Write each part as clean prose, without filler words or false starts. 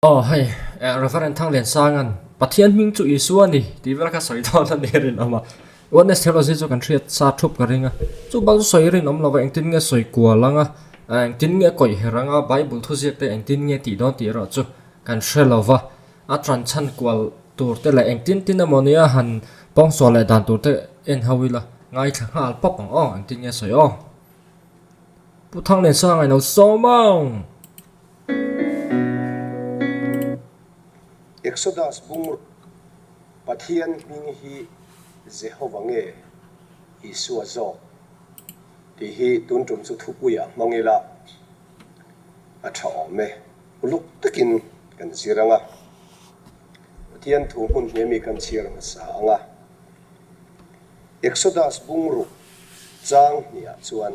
Aw hei, Reverend Thangliansanga'n Pathian hming chu Isua a ni tih vel kha sawi dawn a ni rinawm a. Oneness theology chu kan hriat sa thup ka ring a. Chu bak chu sawi rinawm lo va, engtin nge sawi kual ang a, engtin nge kawih her ang a, Bible thuziak te engtin nge tih dawn tih erawh chu kan hre lo va. A tranchhan kual tur te leh engtin tin emaw nia han pawngsual leh dan tur te en ho ila ngaithla nghal pawp ang aw, engtin nge sawi aw. Pu Thangliansanga ilo sawm ang! Exodus bung Pathian hming hi Jehova nge Isua zawk tih hi tun tum chu thupuiah hmang ila a tha awm e. Uluk takin kan zir ang a, Pathian thu hmun hne mi kan chhiar hmasa ang a. Exodus bungruk chang hniah chuan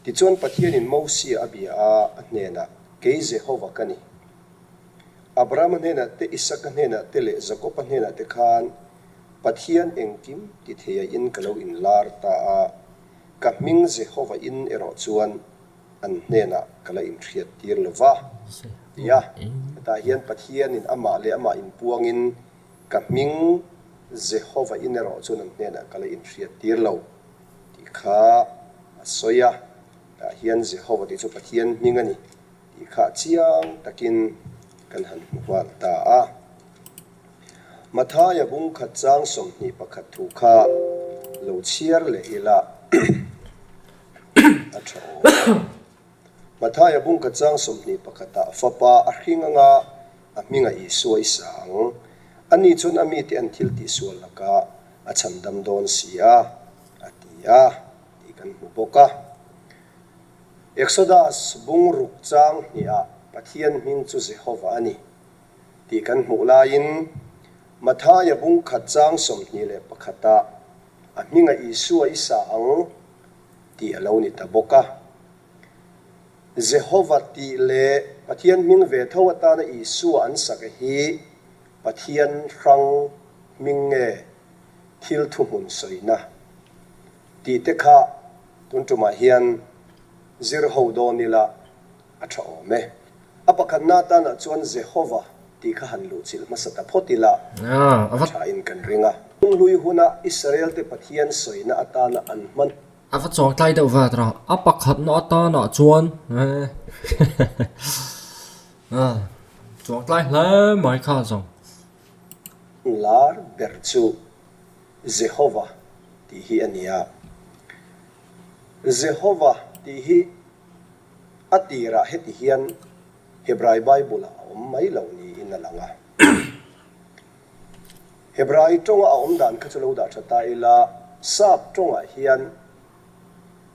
Tichuan Pathianin Mosia a bia a, a hnenah, Kei Jehova ka ni. Abrahama hnenah te, Isaka hnenah te leh Jakoba hnenah te khan Pathian engkim ti theia in ka lo inlar ta a, ka hming Jehova in erawh chuan an hnenah ka la inhriattir lo va, ti a. Hetah hian Pathianin amah leh amah inpuangin ka hming Jehova in erawh chuan an hnenah ka la inhriattir lo. Tih kha a sawi a, tah hian Jehova tih chu Pathian hming a ni tih kha chiang takin kan han hmu nghal ta a. Mathaia bung khat chang 21 thu kha lo chhiar leh ila a tha awm a. Mathaia bung khat chang 21 ah fapa a hring anga a hminga Isua i sa ang. Ani chuan a mite an thil tihsual lakah a chhandam dawn si a, a ti a tih kan hmu bawk a. Exodus bungruk chang hnihah Pathian hming chu Jehova a ni tih kan hmuh laiin Mathaia bungkhat chang 21 ah a hminga Isua i sa ang tih a lo ni ta bawk a. Jehova tih leh Pathian hming ve tho atana Isua an sak hi Pathian hrang hming nge thil thuhmun sawina tih te kha tun tumah hian zir ho dawn ila a tha awm e. A pakhatna atanah chuan Jehova tih kha han luhchilh hmasa ta phawt ila a tha in kan ring a. Hlui huna Israel te Pathian sawina atana an hman. A va chuang tlai deuh vat rawh. A pakhatna atanah chuan chuang tlai hle mai kha zawng. Lar ber chu Jehova tih hi a ni a. Jehova tih hi a tirah heti hian Hebrai Bible-ah a awm mai lo niin a lang a. Hebrai tawnga a awm dan kha chu lo dah tha ta ila, Sap tawngah hian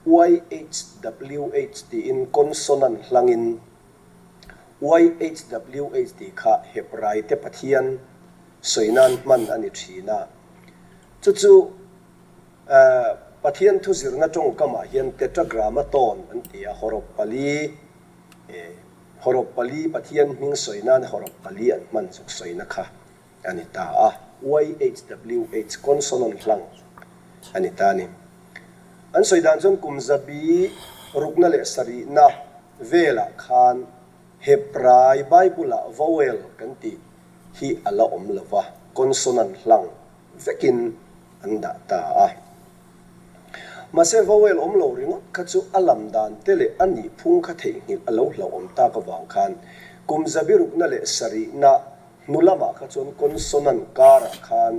YHWH tiin consonant hlangin YHWH tih kha Hebraite Pathian sawi nan hman a ni thin a. Chu chu Pathian thu zirna tawngkamah hian Tetragrammaton an ti a, hawrawp pali, hawrawp pali Pathian hming sawi nan hawrawp pali an hman zuk sawina kha a ni ta a. YHWH consonant hlang a ni ta a ni. An sawi dan chuan kum zabi rukna leh sarihna velah khan Hebrai Bible-ah vowel kan tih hi a la awm lo va, consonant hlang vekin an dah ta a. Mahse vowel awm lo ringawt kha chu a lam dan te leh a nih phung kha theihnghilh a lo hlauhawm tak avang khan kum zabi rukna leh sarihna hnu lamah kha chuan consonant karah khan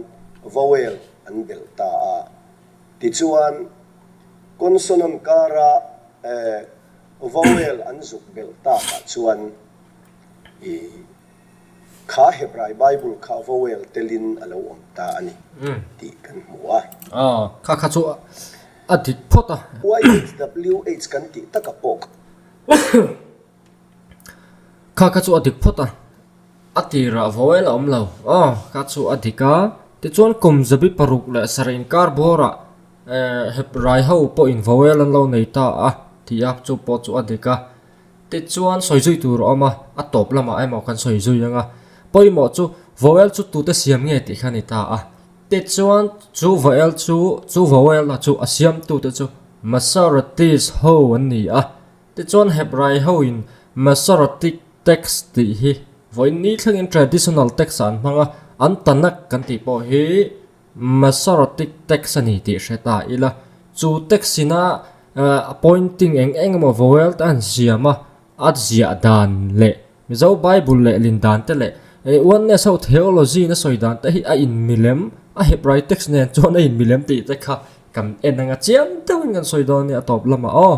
vowel an belh ta a. Tichuan consonant kara vowel an zuk belh takah chuan i kha Hebrai Bible kha vowel telin a lo awm ta a ni tih kan hmu a. Aw, kha kha chu a dik phawt a. YHWH kan tih taka pawh kha. Kha kha chu a dik phawt a. A tirah vowel a awm lo. Aw, kha chu a dik a. Tichuan kum zabi paruk leh sarih inkar bawrah Hebrai ho pawhin vowel an lo nei ta a tih a, chu pawh chu a dik a. Tichuan sawi zui tur a awm a, a tawp lamah emaw kan sawi zui ang a. Pawimawh chu vowel chu tute siam nge tih kha a ni ta a. Tichuan chu vowel chu chu vowel a chu a siamtute chu Masoretes ho an ni a. Tichuan Hebrai hoin Masoretic text tih hi. Vawiin ni thlengin traditional text ah an hmang a, an Tanakh kan tih pawh hi Masoretic text a ni tih hre ta ila. Chu text ina pointing eng eng emaw vowel te an siam a, a ziah dan leh Mizo Bible lehlin dan te leh Oneness ho theology in a sawi dan te hi a inmilem, a Hebrai text nen chuan a inmilem tih te kha kan en anga chiang deuhin kan sawi dawn nia a tawp lamah aw.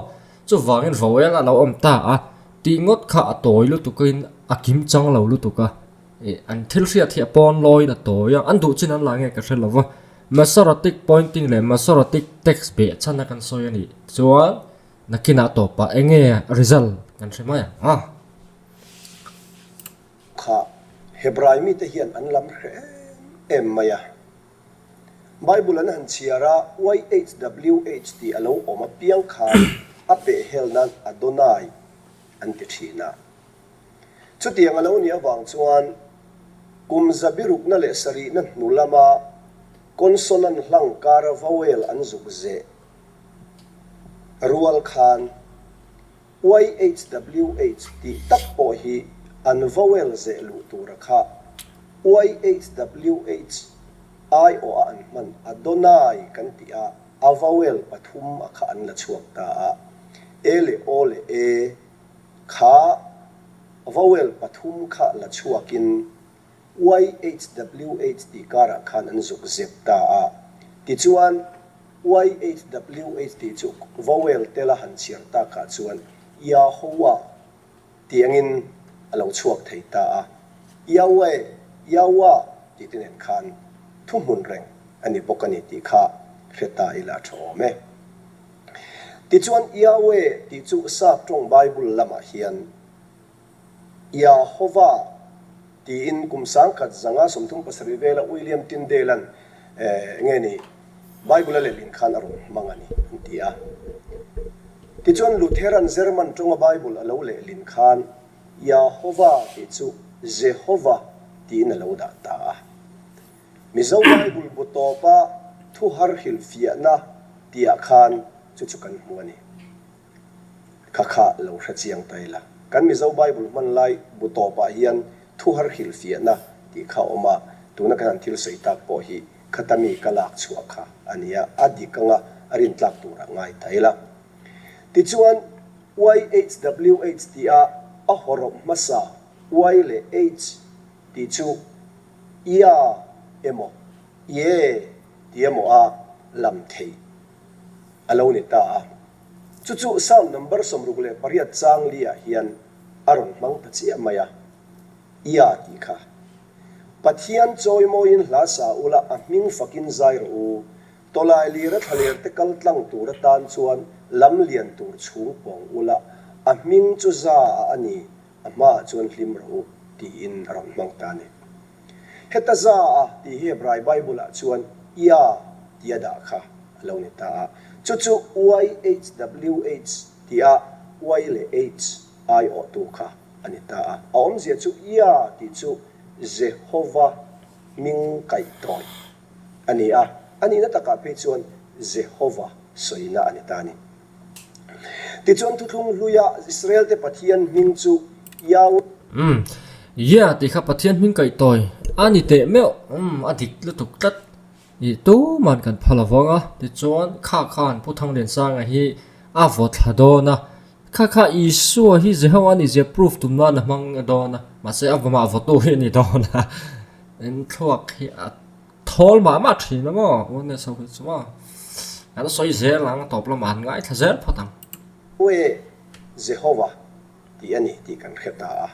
Chuvangin vowel a lo awm ta a, tih ngawt kha a tawi lutukin a kim chang lo lutuk a, ih an thil hriat hi a pawn lawiin a tawi a, an duh chin an la nge ka hre lo va. Masoretic pointing leh Masoretic text behchhan a kan sawi a nih chuan Nakinah tawpah eng nge result kan hre mai ang a? Kha Hebrai mite hian an lam hre em em mai a. Bible an han chhiar a, YHWH tih a lo awm apiang khan a pehhel nan Adonai an ti thin a. Chutiang a lo nih avang chuan kum zabirukna leh sarihna hnu lama consonant hlang kara vowel an zuk zeh Rual khan YHWH tih tak pawh hi an vowel zeh luh tura kha YHWH aiawh a an hman Adonai kan tih a, a vowel pathum a kha an la chhuak ta a, E leh O leh E kha vowel pathum kha la chhuakin YHWH tih karah khan an zuk zep ta a. Tichuan, YHWH tih chu vowel tela han chhiar takah chuan Yahowah tih angin a lo chhuak thei ta a. Yahweh, Yahwah tih te nen khan thuhmun reng a ni bawk a ni tih kha hre ta ila a tha awm e. Tichuan, Yahweh tih chu Sap tawng Bible lamah hian Yahova tiin kum sangkhat zanga 37 vela William Tyndale-a'n nge ni Bible a lehlin khan a rawn hmang a ni an ti a. Tichuan Luthera'n German tawnga Bible a lo lehlin khan Yahova tih chu Jehova tiin a lo dah ta a. Mizo Bible bu tawpa thu har hrilhfiahna tihah khan chu chu kan hmu a ni. Kha kha lo hre chiang ta ila. Kan Mizo Bible hman lai bu tawpah hian thu har hrilhfiahna tih kha a awm a, tuna kan han thil sawi tak pawh hi khata mi ka lak chhuah kha a nia, a dik anga a rintlak turah ngai ta ila. Tichuan, YHWH tih a a hawrawp hmasa Y leh H tih chu Ia emaw Ye tih emaw a lam theih a lo ni ta a. Chu chu Psalm number 68 chang liah hian a rawn hmang ta chiah mai a, Ia tih kha. Pathian chawimawiin hla sa ula a hming fakin zai rawh u, tawlai lira thlaler te kal tlang tur atan chuan lam lian tur chhung pawng ula, a hming chu za a a ni, a hmaah chuan hlim rawh u, tiin a rawn hmang ta a ni. Heta za a tih hi Hebrai Bible-ah chuan Ia tia dah kha a lo ni ta a. Chu chu YHWH tia Y leh H aiawhtu kha a ni ta a. A awmzia chu Ia tih chu Jehova hming kaihtawi a ni a, a nihna takah phei chuan Jehova sawina a ni ta a ni. Tichuan Thuthlung Hluia Israelte Pathian hming chu Yahweh. Umm. Yeah tih kha Pathian hming kaih tawi a ni teh meuh. Umm a dik lutuk tlat. Ih tuman kan phal avang a. Tichuan kha khan Pu Thangliansanga hi a vaw thla dawn a. Kha kha Isua hi Jehovah a nihzia proof tum nan a hmang dawn a. Mahse a vawmah vawtu hi a ni dawn a. In thluak hi a. Thawl mah mah thin a maw? Oneness ho hi chu maw? Kan sawi zel ang, tawp lamah an ngaithla zel phawt ang. Uae Jehova tih a ni tih kan hre ta a.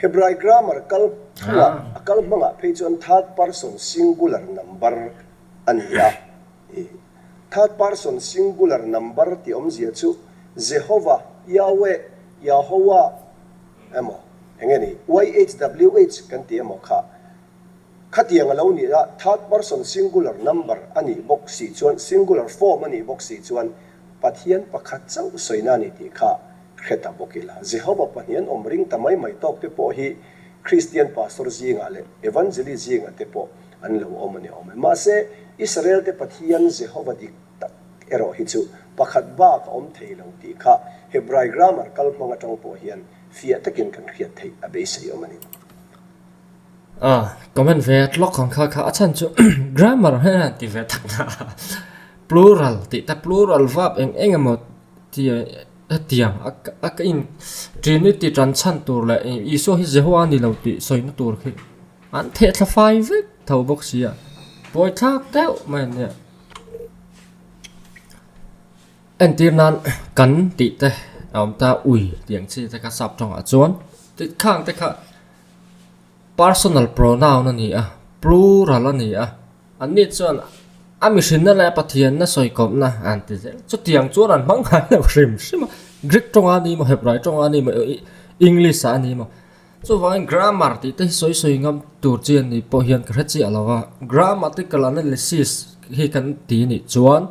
Hebrai grammar kal phungah a kal hmangah phei chuan third person singular number a ni a. Third person singular number tih awmzia chu Jehova, Yahweh, Yahowah emaw eng nge ni YHWH kan tih emaw kha Khatiang a lo nih a, third person singular number a nih bawk si chuan, singular form a nih bawk si chuan Pathian pakhat chauh sawina a ni tih kha hre ta bawk ila. Jehovah pahnih an awm ring ta mai mai tawk te pawh hi Kristian pastor zingah leh evangelist zingah te pawh an lo awm a ni awm e. Mahse, Israel te Pathian Jehovah dik tak erawh hi chu pakhat bak a awm thei lo tih kha Hebrai grammar kalhmang atang pawh hian. fiah takin kan hriat theih a beisei awm a ni. A, comment ve tlawk ang kha kha a chhan chu grammar hian a ti ve tak na a, plural tih te plural verb eng eng emaw ti hetiang a a ka in trinity tan chhan tur leh Isua hi Jehovah a ni lo tih sawina tur khi an theh thla fai vek tho bawk si a, pawi thlak deuh mai a nia. Entir nan kan tih te a awm ta ui tih ang chi te kha sap tawngah chuan tih khang te kha personal pronoun a ni a, plural a ni a, an ni chuan a mihrinna leh a pathianna sawi kawpna an ti zel. Chutiang chuan an hmang ngai lo hrim hrim a, Greek tawngah a ni maw, Hebrai tawngah a ni maw, English ah a ni maw. Chuvangin grammar tih te hi sawi sawi ngam tur chi a ni pawh hian ka hre chiah lo va, grammatical analysis hi kan ti nih chuan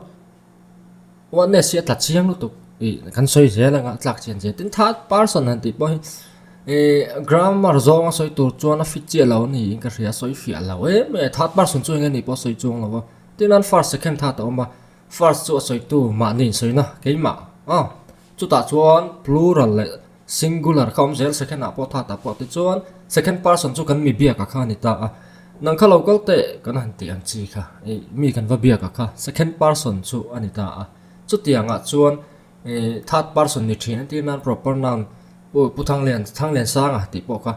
Oneness hi a tla chiang lutuk ih kan sawi zel anga a tlak chian zel tin third person han tih pawh hi ih grammar zawnga sawi tur chuan a fit chiah lo a niin ka hria a sawi fiah lo em em third person chu eng nge nih pawh a sawi chuang lo va tin an first second third a awm a first chu a sawitu mahni sawina keimah aw chutah chuan plural leh Singular kha awm zel second ah pawh third ah pawh tichuan second person chu kan mi biak ah kha a ni ta a, nang kha lo kal teh kan han tih ang chi kha ih mi kan va biak ah kha second person chu a ni ta a, chutiang ah chuan ih third person ni thin a tir nan proper noun pu Pu Thanglian Thangliansanga tih pawh kha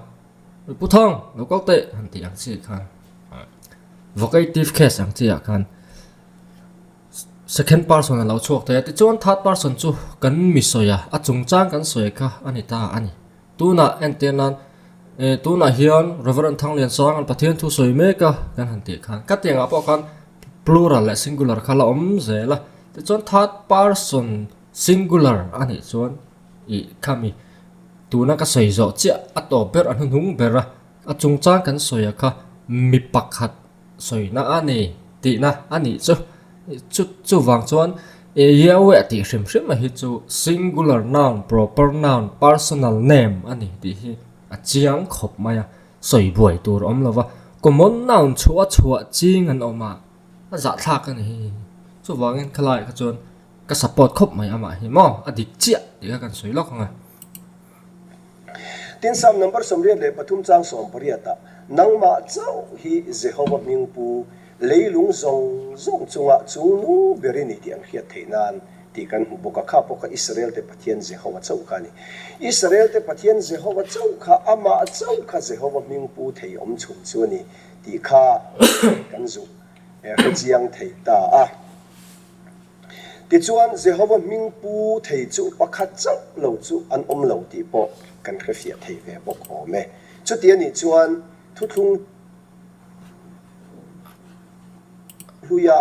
Pu Thang lo kal teh han tih ang chi khan vocative case ang chi ah khan. Second person a lo chhuak thei a, tichuan third person chu kan mi sawi a, a chungchang kan sawi kha a ni ta a ni. Tunah entir nan eh tunah hian Reverend Thangliansang an Pathian thu sawi mek a kan han tih khan ka tiangah pawh khan plural leh singular kha la awm zel a, tichuan third person singular a nih chuan ih khami tuna ka sawi zawh chiah a tawp ber a hnuhnung ber a, a chungchang kan sawi a kha mi pakhat Sawina a ni tihna a nih chu. Chu chuvang chuan Yahweh tih hrim hrim a hi chu singular noun, proper noun, personal name a ni tih hi a chiang khawp mai a, sawi buai tur awm lo va. Common noun chhuah chhuah ching an awm a, a zahthlak a ni hi. Chuvangin khalaiah kha chuan ka support khawp mai amah hi maw, a dik chiah tih kha kan sawi lawk ang a. Tin, Salm number 83 chang 18 ah, Nangmah chauh hi Jehova hming pu, leilung zawng zawng chungah chungnung ber i ni tih an hriat theih nan tih kan hmu bawk a. Kha pawh kha Israel-te Pathian Jehova chauh kha a ni. Israel-te Pathian Jehova chauh kha amah chauh kha Jehova hming pu thei awm chhun chu a ni tih kha kan zuk hre chiang thei ta a. Tichuan, Jehova hming pu thei chu pakhat chauh lo chu an awm lo tih pawh kan hrefiah thei ve bawk awm e. Chuti a nih chuan thuthlung hluia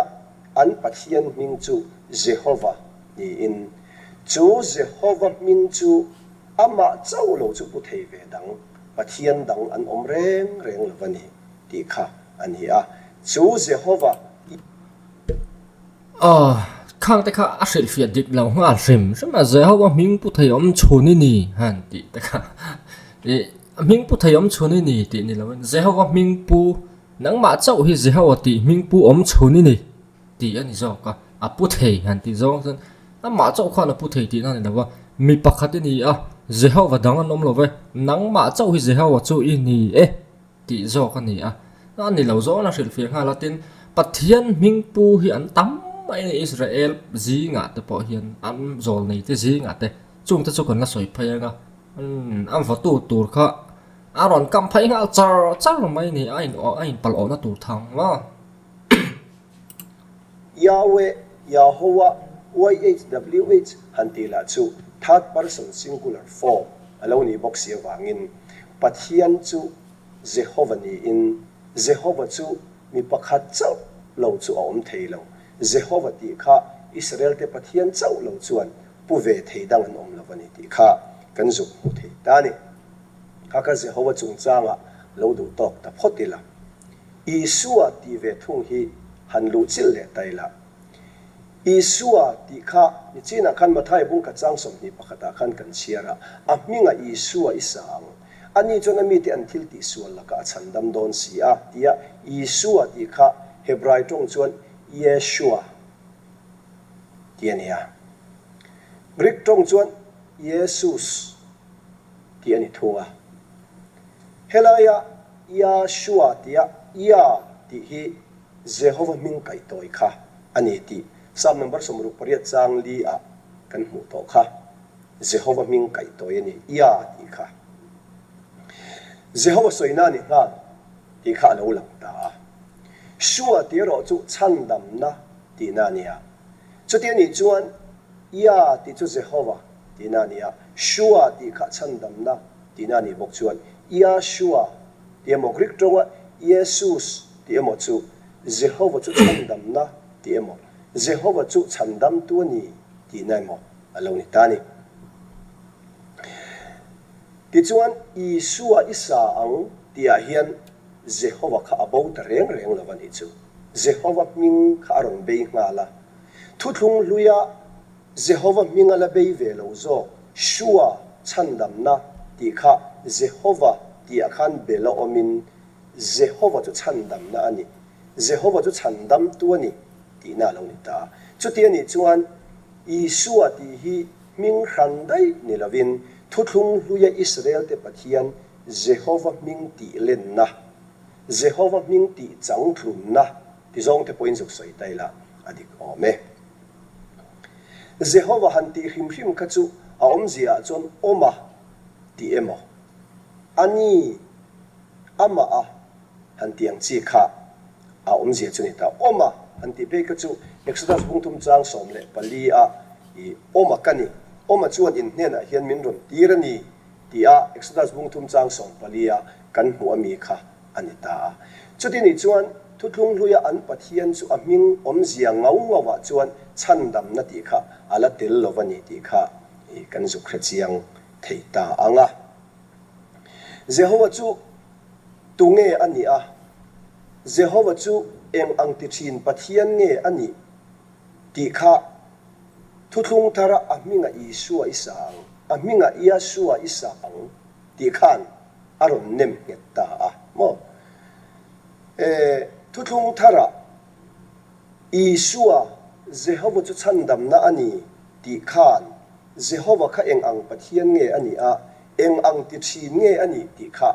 an Pathian hming chu Jehova niin, chu Jehova hming chu amah chauh lo chu pu thei ve dang Pathian dang an awm reng reng lo va ni tih kha a ni a. Chu Jehova. Aw, khang te kha a hrilhfiah dik lo nghal hrim hrim a, Jehova hming pu thei awm chhun i ni han tih te kha ih hming pu thei awm chhun i ni tih ni loin Jehova hming pu nangmah chauh hi Jehova tih hming pu awm chhun i ni tih a ni zawk a, a pu thei han tih zawng chuan amah chauh khan a pu thei tihna a ni lo va, mi pakhat i ni a, Jehova dang an awm lo ve, nangmah chauh hi Jehova chu i ni e. Tih zawk a ni a, a ni lo zawng a hrilhfiah nghal a, tin Pathian hming pu hi an tam mai a ni, Israel zingah te pawh hian an zawl nei te zingah te chung te chu kan la sawi phei ang a, an vawtu tur kha a rawn kam phei nghal char char mai a ni, a in a in palh awhna tur thang maw. Yahweh, Yahowa, YHWH han tih lah chu third person singular form a lo nih bawk si avangin Pathian chu Jehova niin Jehova chu mi pakhat chauh lo chu a awm thei lo. Jehova tih kha Israelte Pathian chauh lo chuan pu ve thei dang an awm lo a ni tih kha kan zuk hmu thei ta a ni. Kha kha Jehova chungchangah lo duh tawk ta phawt ila. Isua tih ve thung hi han luh chilh leh ta ila. Isua tih kha nichinah khan Mathai bung khat chang 21 ah khan kan chhiar a, a hmingah Isua i sa ang. Ani chuan a mite an thil tih sual lakah a chhandam dawn si a, tia Isua tih kha Hebrai tawng chuan Yeshua tih a ni a. Greek tawng chuan Iesus. Tih a ni thung a. Helaia Yahshua tia Yah tih hi Jehova hming kaihtawi kha a ni tih Psalm number 68 chang li ah kan hmuh tawh kha. Jehova hming kaihtawi a ni, Yah tih kha. Jehova sawina a ni nghal tih kha a lo lang ta a. Shua tih erawh chu chhandamna tihna a ni a. Chuti a nih chuan Yah tih chu Jehova tihna a ni a, Shua tih kha chhandamna tihna a nih bawk chuan Yahshua tih emaw Greek tawnga Iesus tih emaw chu Jehova chu chhandamna tih emaw, Jehova chu chhandamtu a ni tihna emaw a lo ni ta a ni. Tichuan, Isua i sa ang tihah hian Jehova kha a bo ta reng reng lo a nih chu. Jehova hming kha a rawn bei nghal a. Thuthlung hluia Jehova hming a la bei ve lo zawk, Shua, chhandamna, tih kha Jehova tihah khan bel a awmin, Jehova chu chhandamna a ni, Jehova chu chhandamtu a ni tihna a lo ni ta. Chuti a nih chuan, Isua tih hi hming hran daih ni lovin, thuthlung hluia Israelte Pathian Jehova hming tih lenna, Jehova hming tih changtlunna ti zawngte pawhin zuk sawi ta ila a dik awm e. Jehova han tih hrim hrim kha chu a awmzia ah chuan awma tih emaw, a ni, amah a han tih ang chi kha a awmzia chu ni ta. Awma han tih phei kha chu Exodus bung thum chang 14 a i awma ka ni, awma chuan in hnenah hian min rawn tir a ni tih a Exodus bung thum chang 14 a kan hmuh ami kha a ni ta a. Chuti nih chuan Thuthlung hluia an Pathian chu a hming awmzia ngau ngauah chuan chhandamna tih kha a la tel lo va ni tih kha kan zuk hre chiang thei ta ang a. Jehova chu tunge a nih a? Jehova chu eng ang ti thin Pathian nge a nih tih kha Thuthlung thara a hmingah Isua i sa ang, a hmingah Yahshua i sa ang tih khan a rawn nem nghet ta a maw? E, thuthlung tharah Isua, Jehova chu chhandamna a ni tih khan Jehova kha eng ang Pathian nge a nih a, eng ang ti thin nge a nih tih kha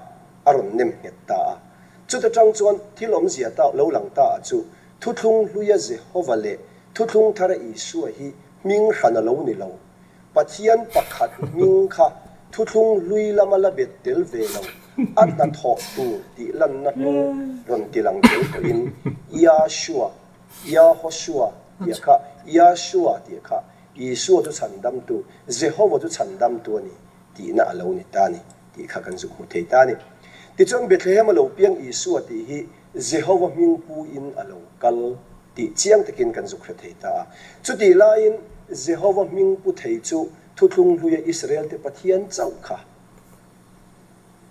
a rawn nem nghet ta a. Chuta tang chuan thil awmzia ta lo lang ta a chu thuthlung hluia Jehova leh thuthlung thara Isua hi hming hran a lo ni lo. Pathian pakhat hming kha thuthlung hlui lama la bet tel ve lo, a hnathawh tur tih lanna hming rawn ti lang tel tawhin Yahshua, Yahoshua tih kha Yahshua tih kha Isua chu chhandamtu, Jehova chu chhandamtu a ni tihna a lo ni ta a ni tih kha kan zuk hmu thei ta a ni. Tichuan Bethlehem a lo piang Isua tih hi Jehova hming puin a lo kal tih chiang takin kan zuk hre thei ta a. Chutih laiin Jehova hming pu thei chu thuthlung hluia Israelte Pathian chauh kha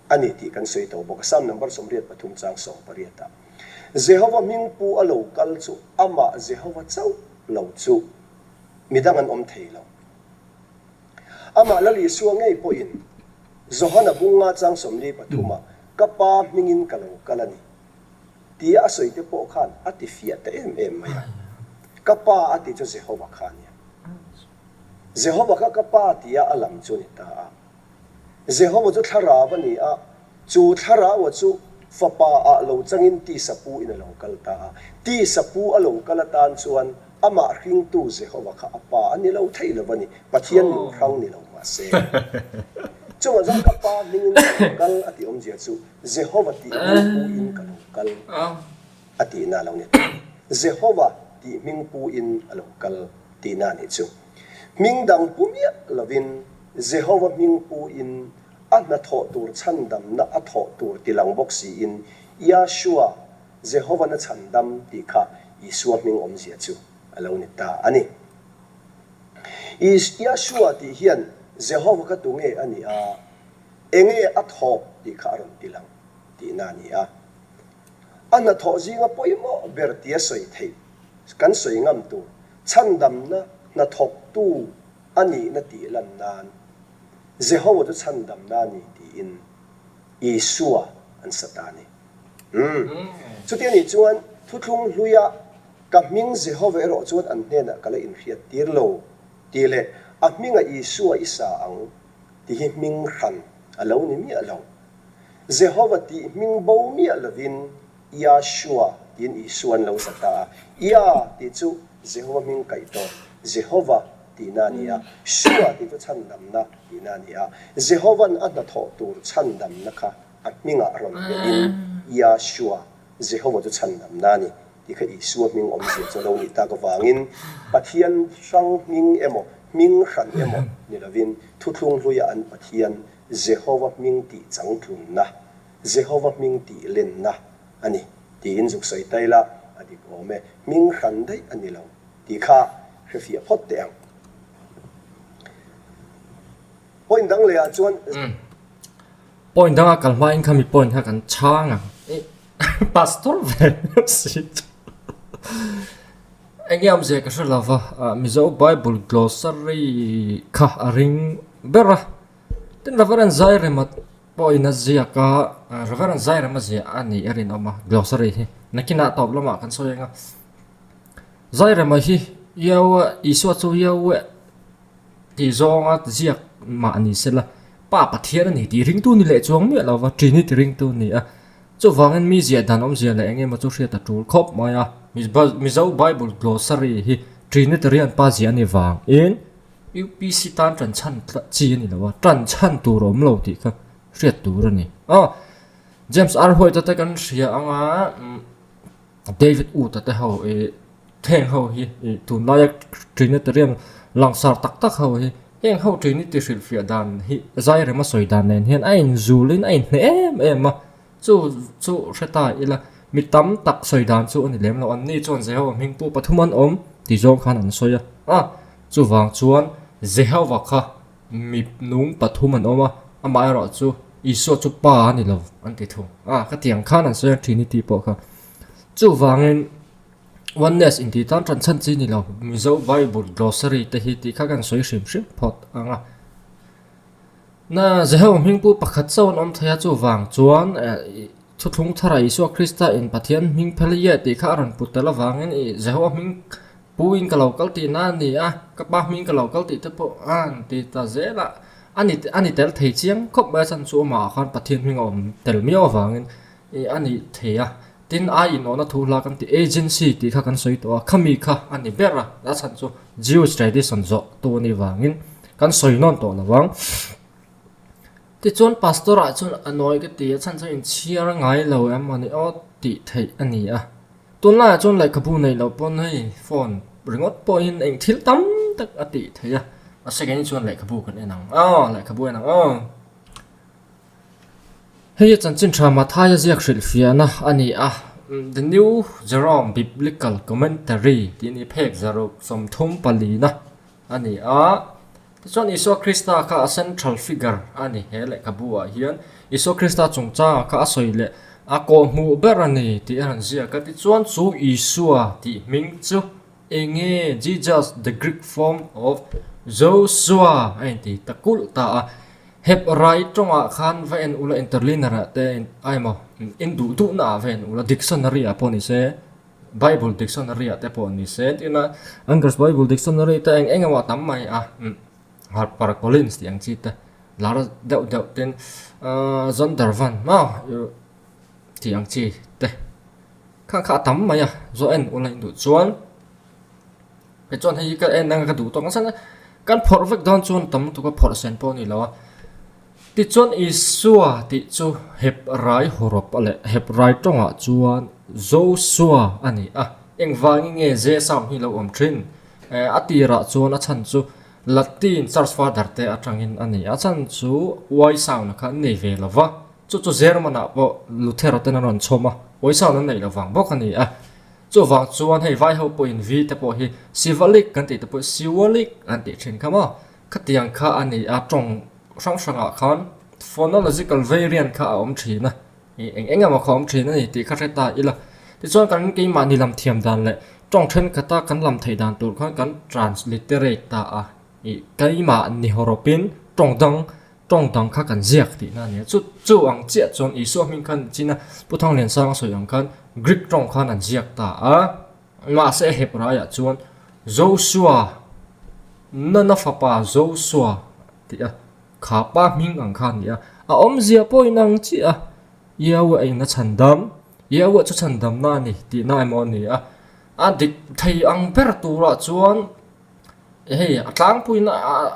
a ni tih kan sawi tawh bawk a, Psalm number 83 chang 18 ah. Jehova hming pu a lo kal chu amah Jehova chauh lo chu midang an awm thei lo. Amah Lal Isua ngei pawhin Johana bunga chang 43 ah Ka Pa hmingin ka lo kal a ni tia a sawi te pawh khan a ti fiah ta em em mai a. Ka Pa a ti chu Jehova kha a nia. Jehova kha ka Pa tia a lam chu a ni ta a. Jehova chu thlarau a ni a, chu thlaraua chu Fapa ah lo changin tisa pu in a lo kal ta a. Tisa pu a lo kal atan chuan amah hringtu Jehova kha a Pa a ni lo thei lo a ni, Pathian nung hrang ni lo mahse. Chungah chuan ka Pa hmingin ka lo kal a tih awmzia chu Jehova tih hming pu in ka lo kal a tihna a lo ni ta a ni. Jehova tih hming pu in a lo kal tihna a nih chu. Hming dang pu miah lovin Jehova hming pu in a hnathawh tur chhandamna a thawh tur tilang bawk siin Yahshua, Jehovan a chhandam tih kha Isua hming awmzia chu a lo ni ta a ni. Yahshua tih hian Jehova kha tunge a nih a, enge a thawh tih kha a rawn tilang tihna a ni a. A hnathawh zinga pawimawh ber tia sawi theih kan sawi ngam tur chhandamna hnathawktu a nihna tih lan nan Jehova chu chhandamna a ni tiin Isua an sa ta a ni. Umm. Chuti a nih chuan thuthlung hluia ka hming Jehova erawh chuan an hnenah ka la inhriat tir lo tih leh a hmingah Isua i sa ang tih hi hming hran. A lo ni miah lo. Jehova tih hming bo miah lovin Yahshua tiin Isua an lo za ta a. Yah tih chu Jehova hming kaih tawh, Jehova tihna a ni a. Shua tih chu chhandamna tihna a ni a. Jehova'n a hnathawh tur chhandamna kha a hmingah rawn belhin Yahshua, Jehova chu chhandamna a ni tih kha Isua hming awmzia chu a lo nih tak avangin Pathian hrang hming emaw, hming hran emaw ni lovin thuthlung hluia an Pathian Jehova hming tih changtlunna, Jehova hming tih lenna a ni tiin zuk sawi ta ila a dik awm e, hming hran daih a ni lo tih kha hrefiah phawt teh ang. Point dang lehah chuan. Point danga kal hmain khami point kha kan chhang ang. Pastor ve si chu. Enge awmzia ka hre lova, Mizo Bible Glossary kha a ring ber a. Tin Reverend Zairema pawhin a ziak a, Reverend Zairema ziah a nih a rinawm a Glossary hi. Nakinah tawp lamah kan sawi ang a. Zairema hi Yahweh, Isua chu Yahweh tih zawnga ziak mah ni sela, Pa Pathian a ni tih ringtu ni leh chuang miah lova Trinity ringtu a ni a. Chuvangin mi ziah dan awmzia leh eng emaw chu hriat a tul khawp mai a. Mizo Bible Glossary hi Trinitarian pa ziah a ni vangin UPC tan tan chhan chi a ni lo a, tan chhan tur a awm lo tih kha hriat tur a ni. Aw, James R. White-a te kan hria ang a, David Wood-a te ho ih heng ho hi ih tunlaia Trinitarian langsar tak tak ho hi heng ho Trinity hrilhfiah dan hi Zairema sawi dan nen hian a inzulin a inhneh em em a, chu chu hre ta ila mi tam tak sawi dan chu a ni lem lo, an ni chuan Jehova hming pawh pathum an awm tih zawng khan an sawi a, a chuvang chuan Jehova kha mi nung pathum an awm a, amaherawh chu Isua chu pa a ni lo an ti thung a, ka tiang khan an sawi a Trinity pawh kha chuvangin Oneness intih tan tan chhan chi ni lo Mizo Bible Glossary te hi tih kha kan sawi hrim hrim phawt ang a. Na Jehova hming pu pakhat chauh an awm thei a, chuvang chuan thuthlung tharah Isua Krista in Pathian hming phel ye tih kha a rawn put tel avangin i Jehova hming pu in ka lo kal tihna a ni a, ka pa hming ka lo kal tih te pawh a han ti ta zel a, a ni a ni tel thei chiang khawp mai a chhan chu amah ah khan Pathian hming a awm tel miau avangin i a ni thei a. Tin ai inawhna thu hla kan tih agency tih kha kan sawi tawh a, khami kha a ni ber a, a chhan chu Jewish tradition zawh tu a nih vangin kan sawi nawn tawh lo ang. Tichuan pastor ah chuan a nawi ka ti a, chhan chu inchhiar ngai lo em a ni aw tih theih a ni a. Tunlaiah chuan lehkhabu neih loh pawn hei phone ringawt pawhin eng thil tam tak a tih theih a, mahse keini chuan lehkhabu kan en ang aw, lehkhabu en ang aw. Hei hi chanchin tha Mathaia ziak hrilhfiahna a ni a, The New Jerome Biblical Commentary tih ni phek zaruk 30 palina a ni a. Tichuan Isua Krista kha a central figure a ni he lehkhabu ah hian Isua Krista chungchangah kha a sawi leh a kawhhmuh ber a ni tih a rawn ziak a. Tichuan chu Isua tih hming chu eng nge Jesus the Greek form of Joshua a inti ta kulh ta a. Hebrai tawngah khan va en ula interlinear ah te a emaw in duh duh na ah va en ula dictionary ah pawh ni se bible dictionary ah te pawh ni se tin a Anchor's bible dictionary te eng eng emaw a tam mai a Harper Collins tih ang chi te lar deuh deuh tin ahh Zondervan maw tih ang chi te kha kha a tam mai a zawh en ula in duh chuan. Tichuan hei hi ka en anga ka duh tawk nasa a, kan phawrh vek dawn chuan tam lutuk a phawrh sen pawh a ni lo a. Tichuan Isua tih chu Hebrai hawrawp leh Hebrai tawngah chuan Joshua a ni a, engvangin nge J sound hi lo awm thin? A tirah chuan a chhan chu Latin Church Father te atangin a ni a, a chhan chu Y sound kha an nei ve lo va, chu chu German ah pawh Luther-a ten an rawn chhawm a, Y sound an neih lo vang bawk a ni a. Chuvang chuan hei vai ho pawhin vi te pawh hi Sivalik kan tih te pawh Siwalik an tih thin kha maw? Khatiang kha a ni a, tawng hrang hrangah khan phonological variant kha a awm thin a, ih eng eng emaw kha a awm thin a ni tih kha hre ta ila. Tichuan kan keimahni lam thiam dan leh tawng thenkhat a kan lam theih dan tur khan kan transliterate ta a, ih keimahni hawrawpin tawng dang Tawng dang kha kan ziak tihna a ni a, chu chu ang chiah chuan Isua hming khan chin a, Pu Thangliansanga sawi ang khan Greek tawng khan an ziak ta a, mahse Hebraiah chuan Joshua, Nana fapa Joshua tih a, kha pa hming ang kha a ni a. A awmzia pawh inang chiah a, Yahweh a in a chhandam, Yahweh chu chhandamna a ni tihna emaw a ni a. A dik thei ang ber turah chuan hei a tlangpuina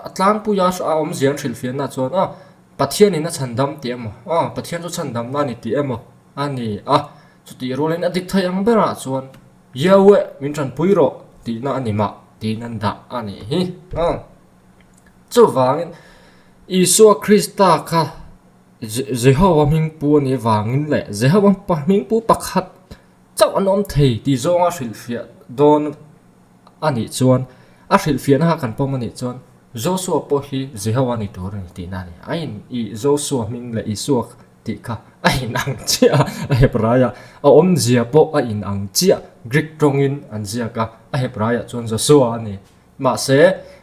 a tlangpuia a awmzia an hrilhfiahna chuan aw Pathianin a chhandam tih emaw aw Pathian chu chhandamna a ni tih emaw a ni a. Chutih rualin a dik thei ang berah chuan Yahweh min tanpui rawh tihna a ni mah tiin an dah a nih hi. Chuvangin Isua Krista kha Jehova hming pu a nih avangin leh Jehova hming pu pakhat chauh an awm thei tih zawnga hrilhfiah dawn a nih chuan a hrilhfiahna kha kan pawm a nih chuan Joshua pawh hi Jehova ni tur a ni tihna a ni. A in ih Joshua hming leh Isua tih kha a inang chiah a, a Hebraiah a awmzia pawh a inang chiah, Greek tawngin an ziak a, a Hebraiah chuan Joshua a ni. Mahse,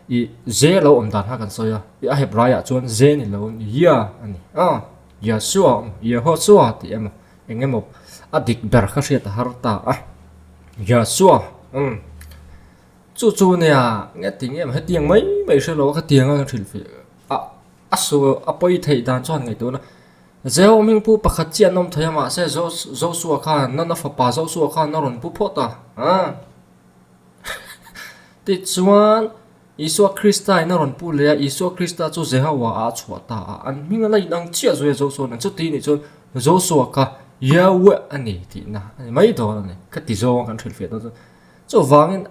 ih J lo awm dan kha kan sawi a, ih a Hebraiah chuan J ni lo Ya a ni a, Yahshua emaw Yehoshua tih emaw eng emaw a dik ber kha hriat a har ta a, Yahshua umm chu chu nia nge ti nge maw hetiang mai mai hre lo a khatiang a kan hrilhfiah a a su a pawi theih dan chuan ngaihtuahna Zeo hming pu pakhat chiah an awm thei a mahse Joshua khan nana fapa Joshua khan a rawn pu phawt a a. Tichuan, Isua Krista in a rawn pu leh a, Isua Krista chu Jehovah ah a chhuah ta a, an hming a la inang chiah zui a Joshua nen. Chuti nih chuan Joshua kha Yahweh a ni tihna a ni mai dawn a ni. Ka ti zawng a kan hrilhfiah dawn chuan. Chuvangin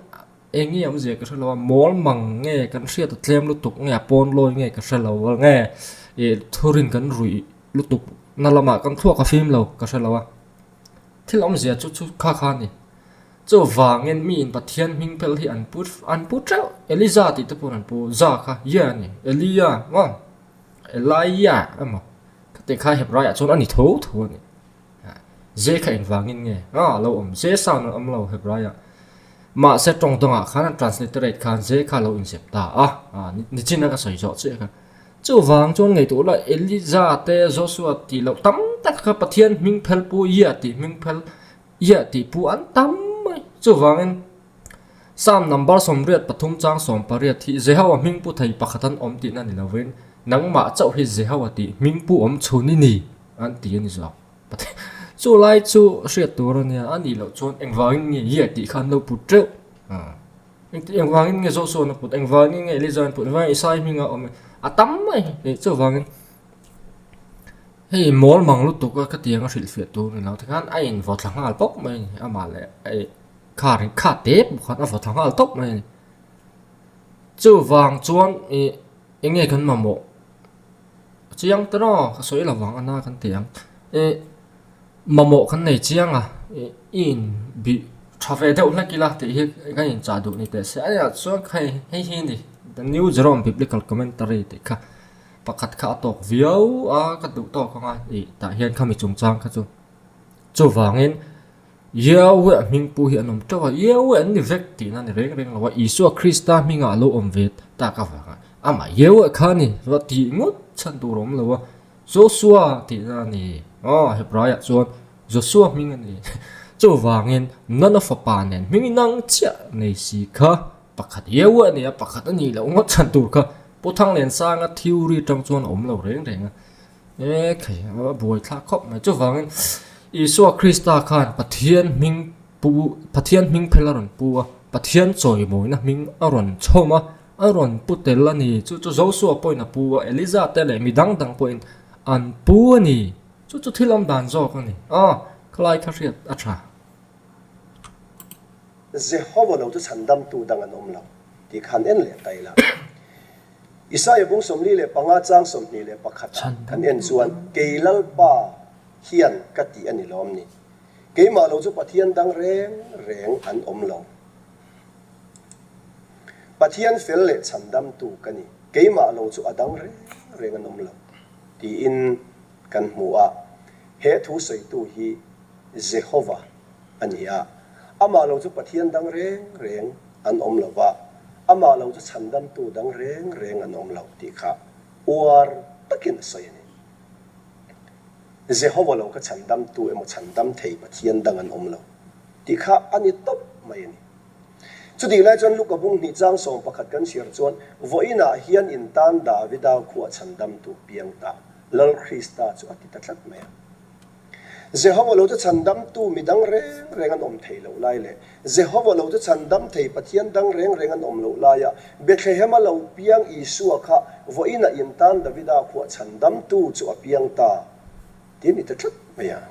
eng nge awmzia ka hre lo a, mawl mang nge kan hriat a tlem lutuk nge a pawn lawi nge ka hre lo a nge ih thurin kan ruih lutuk na lamah kan thluak a fim lo ka hre lo a. Thil awmzia chu chu kha kha a ni. Chuvangin miin Pathian hming phel hi an pu an pu teuh. Eliza tih te pawh an pu. Za kha Ye a ni. Elia maw? Elijah emaw khati kha Hebraiah chuan a ni tho tho a ni. Ze kha engvangin nge a lo awm? Ze sound an awm lo Hebraiah. Mahse tawng dangah khan an transliterate khan ze kha a lo inzep ta a. Nichin a ka sawi zawh chiah kha. Chuvang chuan ngaihtuah la Eliza te Joshua tih loh tam tak kha Pathian hming phel pu Ye tih hming phel Iah tih pu an tam mai. Chuvangin Psalm number 83 chang 18 hi Jehovah hming pu thei pakhat an awm tihna ni lovin nangmah chauh hi Jehovah tih hming pu awm chhun i ni an ti a ni zawk. Chu lai chu hriat tur a nia, a nih loh chuan engvangin nge Iah tih kha an lo put teuh? Engvangin nge Joshua an a put? Engvangin nge Elijah an put? Engvangin Isai hminga awm? A tam mai. Chuvangin Hei mawl mang lutuk a ka tiang a hrilhfiah tur ni lo tikhan a in vaw thla nghal tawp mai a ni amah leh ei car in kha tep bawk khan a vaw thla nghal tawp mai a ni chuvang chuan ih eng nge kan mamawh chiang te raw ka sawi lo vang ana kan ti ang ih mamawh kan nei chiang a ih i in bih tha ve deuh hlek ila tih hi kan in chah duh ni teh se a nia chuan hei hei hi a ni the new Jerome biblical commentary tih kha. Pakhat kha a tawk viau a, ka duh tawk ang a ih tah hian khami chungchang kha chu chuvangin Yahweh a hming pu hi an awm teuh a, Yahweh an ni vek tihna a ni reng reng lo a, Isua Krista hmingah a lo awm ve tak avanga amah Yahweh kha a ni va tih ngawt chhan tur a awm lo a, Joshua tihna a ni aw Hebraiah chuan Joshua hming a ni chuvangin Nana fapa nen hming inang chiah nei si kha. Pakhat hiau a ni a, pakhat a nih loh ngawt chhan tur kha Pu Thangliansanga theory atang chuan a awm lo reng reng a. E khai a buai thlak khawp mai. Chuvangin Isua Krista khan Pathian hming pu Pathian hming phel a rawn pu a, Pathian chawimawina hming a rawn chhawm a, a rawn pu tel a ni. Chu chu Joshua pawhin a pu a, Eliza te leh mi dang dang pawhin an pu a ni. Chu chu thil awm dan zawk a ni. Aw, khalai kha hriat a tha. Jehova lo chu chhandamtu dang an awm lo tih khan en leh ta ila. Isaia bung 45 chang 21 ah kan en chuan kei Lalpa hian ka tih a ni lawm ni. Keimah lo chu Pathian dang reng reng an awm lo. Pathian fel leh chhandamtu ka ni, keimah lo chu a dang reng reng an awm lo tiin kan hmu a. He thu sawitu hi Jehova a ni a. Amah lo chu Pathian dang reng reng an awm lo va, amah lo chu chhandamtu dang reng reng an awm lo tih kha uar takin a sawi a ni. Jehova lo kha chhandamtu emaw chhandam thei Pathian dang an awm lo tih kha a ni tawp mai a ni. Chutih lai chuan Luka bung hnih chang 11 kan chhiar chuan, Vawiinah hian in tan Davida khuah chhandamtu piang ta. Lal Krista chu a ti ta tlat mai a. Jehova lo chu chhandamtu mi dang reng reng an awm thei loh lai leh Jehova lo chu chhandam thei Pathian dang reng reng an awm loh laia Bethlehem-a lo piang Isua kha vawiin a intan Davida khuah chhandamtu chu a piang ta tih a ni ta tlat mai a.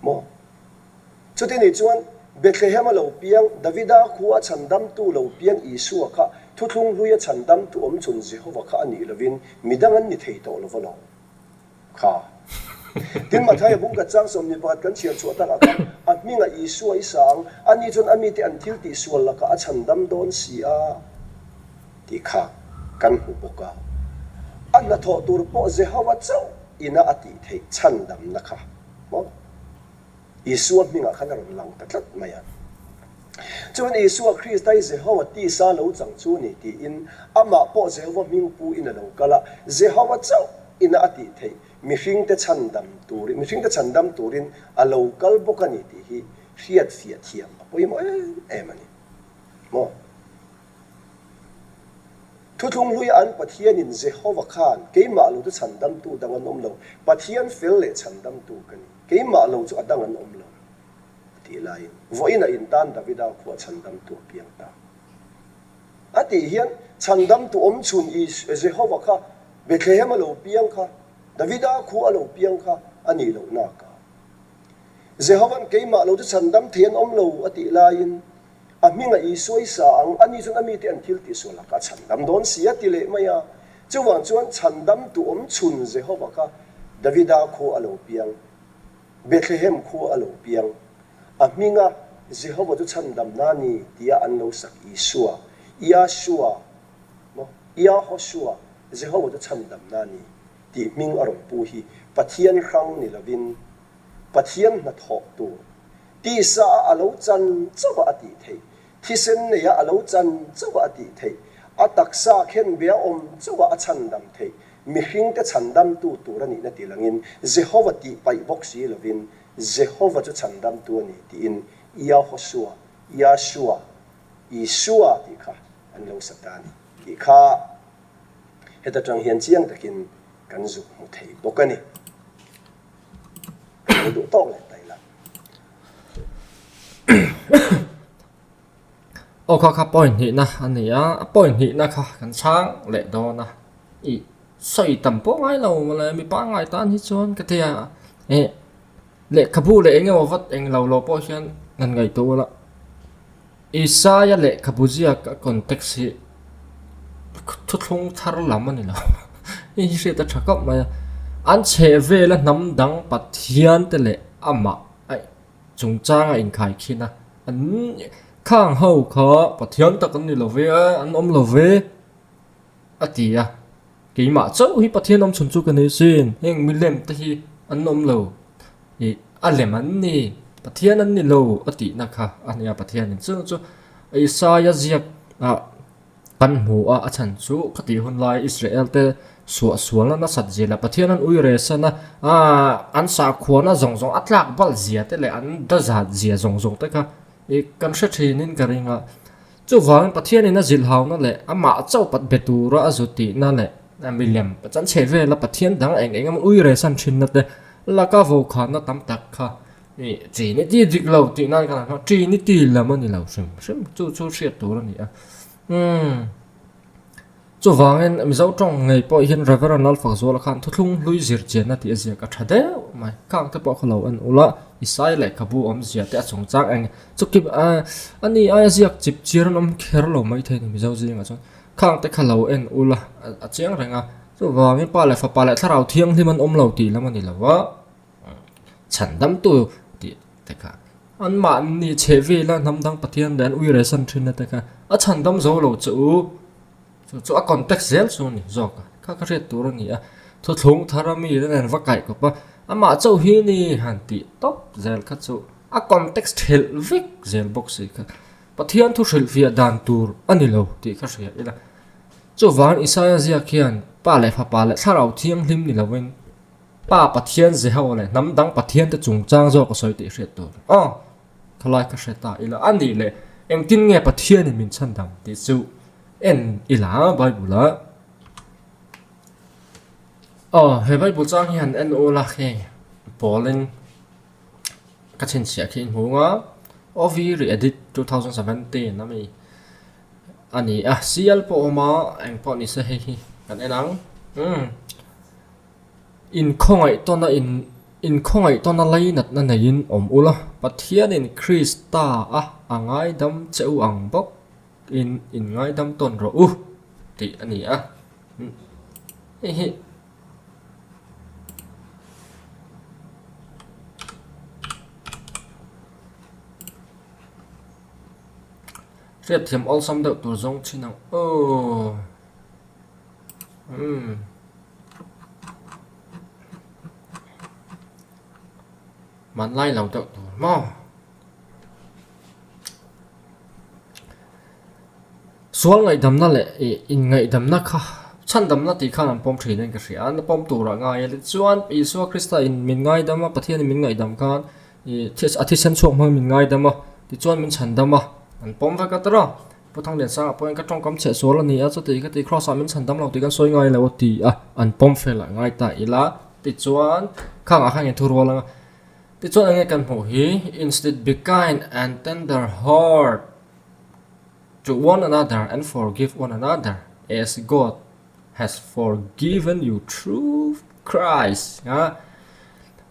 Maw? Chuti nih chuan Bethlehem-a lo piang Davida khua a chhandamtu lo piang Isua kha thuthlung hlui a chhandamtu awmchhun Jehova kha a nih lovin midang an ni thei tawh lo va lo. Kha. Tin, Mathaia bung khat chang 21 kan chhiar chhuah takah khan a hmingah Isua i sa ang, ani chuan a mite an thil tih sual lakah a chhandam dawn si a tih kha kan hmu bawk a. A hnathawh tur pawh Jehova chauh ina a tih theih chhandamna kha maw? Isua hmingah khan a rawn lang ta tlat mai a. Chuan Isua Krista hi Jehova tisa lo chang chu a ni tiin amah pawh Jehova hming pu in a lo kal a, Jehova chauh ina a tih theih mihringte chhandam turin, mihringte chhandam turin a lo kal bawk a ni tih hi hriat fiah thiam a pawimawh em em a ni maw? Thuthlung hluia an Pathianin Jehova khan keimah lo chu chhandamtu dang an awm lo, Pathian fel leh chhandamtu ka ni, keimah lo chu a dang an awm lo, a tih laiin vawiin a intan Davida khuah chhandamtu a piang ta. A tih hian chhandamtu awmchhun i Jehova kha Bethlehem a lo piang kha, Davida khua a lo piang kha a nih loh nak a. Jehova'n keimah lo chu chhandam thei an awm lo a tih laiin A hmingah Isua i sa ang, ani chuan a mite an thil tihsual lakah a chhandam dawn si a ti leh mai a. Chuvang chuan chhandamtu awm chhun Jehova kha Davida khua a lo piang, Bethlehem khua a lo piang. A hminga Jehova chu chhandamna a ni tia an lo sak Isua, Yahshua, maw? Yahoshua, Jehova chu chhandamna a ni tih hming a rawn pu hi Pathian hrang ni lovin Pathian hnathawh tur Tisa a a lo chan chauh a a tih theih, thisen neia a lo chan chauh a a tih theih, a taksa khenbe a awm chauh a a chhandam theih, mihringte chhandamtu tur a nihna ti langin Jehova tih paih bawk si lovin Jehova chu chhandamtu a ni tiin Yahosua, Yahshua, Isua tih kha an lo sa ta a ni tih kha heta tang hian chiang takin kan zuk hmu thei bawk a ni. Ka lo duh tawk leh ta ila. Aw kha kha point hnihna a ni a, a point hnihna kha kan chhang leh dawn a, ih sawi tam pawh ngai lo mawle mi pangngai tan hi chuan ka ti a, eh lehkhabu leh eng emaw vat eng lo lo pawh hian han ngaihtuah ula. Isaia lehkhabu ziak a context hi thuthlung thar lam a ni lo hei hi hriat a tha khawp mai a an chheh vela hnam dang Pathian te leh amah a chungchang a inkhai khin a an khang ho kha Pathian tak an ni lo ve a an awm lo ve a ti a keimah chauh hi Pathian awm chhun chu ka ni sin heng milem te hi an awm lo. Ih, a lem an ni, Pathian an ni lo a tihna kha a nia Pathianin chu chu Isaia ziak ah kan hmu a, a chhan chu ka tih hun lai Israel te suah sualna nasat zia leh Pathian an ui resan a, ah an sahkhuana zawng zawng a tlak balh zia te leh an dazat zia zawng zawng te kha ih kan hre thinin ka ring a. Chuvangin Pathianin a zilhauna leh amah chauh pat be tura a zu tihna leh milem chan chhe vela Pathian dang eng eng emaw ui resan thinna te laka vokhanna tam tak kha ih Trinity dik lo tih nan kan han hmang Trinity lam a ni lo hrim hrim chu chu hriat tur a ni a umm. Chuvangin Mizo tawng ngei pawh hian Reverend Lalfakzuala khan thuthlung hlui zir chianna tih a ziak a tha deuh mai. Khang te pawh kha lo en ula, Isai lehkhabu awmzia te a chungchang eng chu ki a ni aia ziak chip chiar an awm kher lo mai thei ni Mizo zingah chuan. Khang te kha lo en ula a chiang reng a. Chuvangin Pa leh Fapa leh Thlarau Thianghlim an awm lo tih lam a ni lo a, chhandamtu tih te kha anmahni chhe vela hnam dang Pathian leh an uiresan thin na te kha a chhandam zo lo che u. Chu chu a context zel chu a ni zawk a, kha ka hriat tur a ni a, thuthlung thar a mi te nen va kaih kawp a, amah chauh hi ni han tih tawp zel kha chu a context thelh vek zel bawk si kha Pathian thu hrilhfiah dan tur a ni lo tih ka hria ila. Chuvang Isaia ziak hian Pa leh Fapa leh Thlarau Thianghlim ni lovin Pa Pathian Jehoa leh hnam dang Pathian te chungchang zawk a sawi tih hriat tur aw. Khalai ka hre ta ila a nih leh engtin nge Pathianin min chhan dang tih chu en ila Bible-ah. Aw, he Bible chang hi han en ula hei pawlin ka chhinchhiah khi inhmung a, OV re-edit 2017 a mi a ni a, sial pawh a awm a, eng pawh ni se hei hi kan en ang. Umm inkhawngaih tawna in inkhawngaih tawna lainatna neiin awm ula, Pathianin Krista a a ngaidam che u ang bawk. In in ngaidam tawn rawh u tih a ni a. Hei hi hriatthiam awlsam deuh tur zawng thin ang aw. Umm. Hmanlai lo deuh tur maw. Sual ngaihdamna leh ih inngaihdamna kha chhandamna tih khan an pawm thin in ka hria a, an pawm turah ngai a tichuan Isua Krista in min ngaidam a, Pathian in min ngaihdam khan ih a thisen chhuak hmangin min ngaidam a, tichuan min chhandam a, an pawm vek a tawrh a. Pu Thangliansanga pawhin ka tawngkam chhe sual a ni a, chuti ka ti Kraws ah min chhandam lo tih kan sawi ngai lo a ti a, an pawm fel ah ngai ta ila tichuan khangah khan in thurual ang a. Tichuan enge kan hmuh hi, Instead be kind and tender heart to one another and forgive one another as God has forgiven you through Christ. A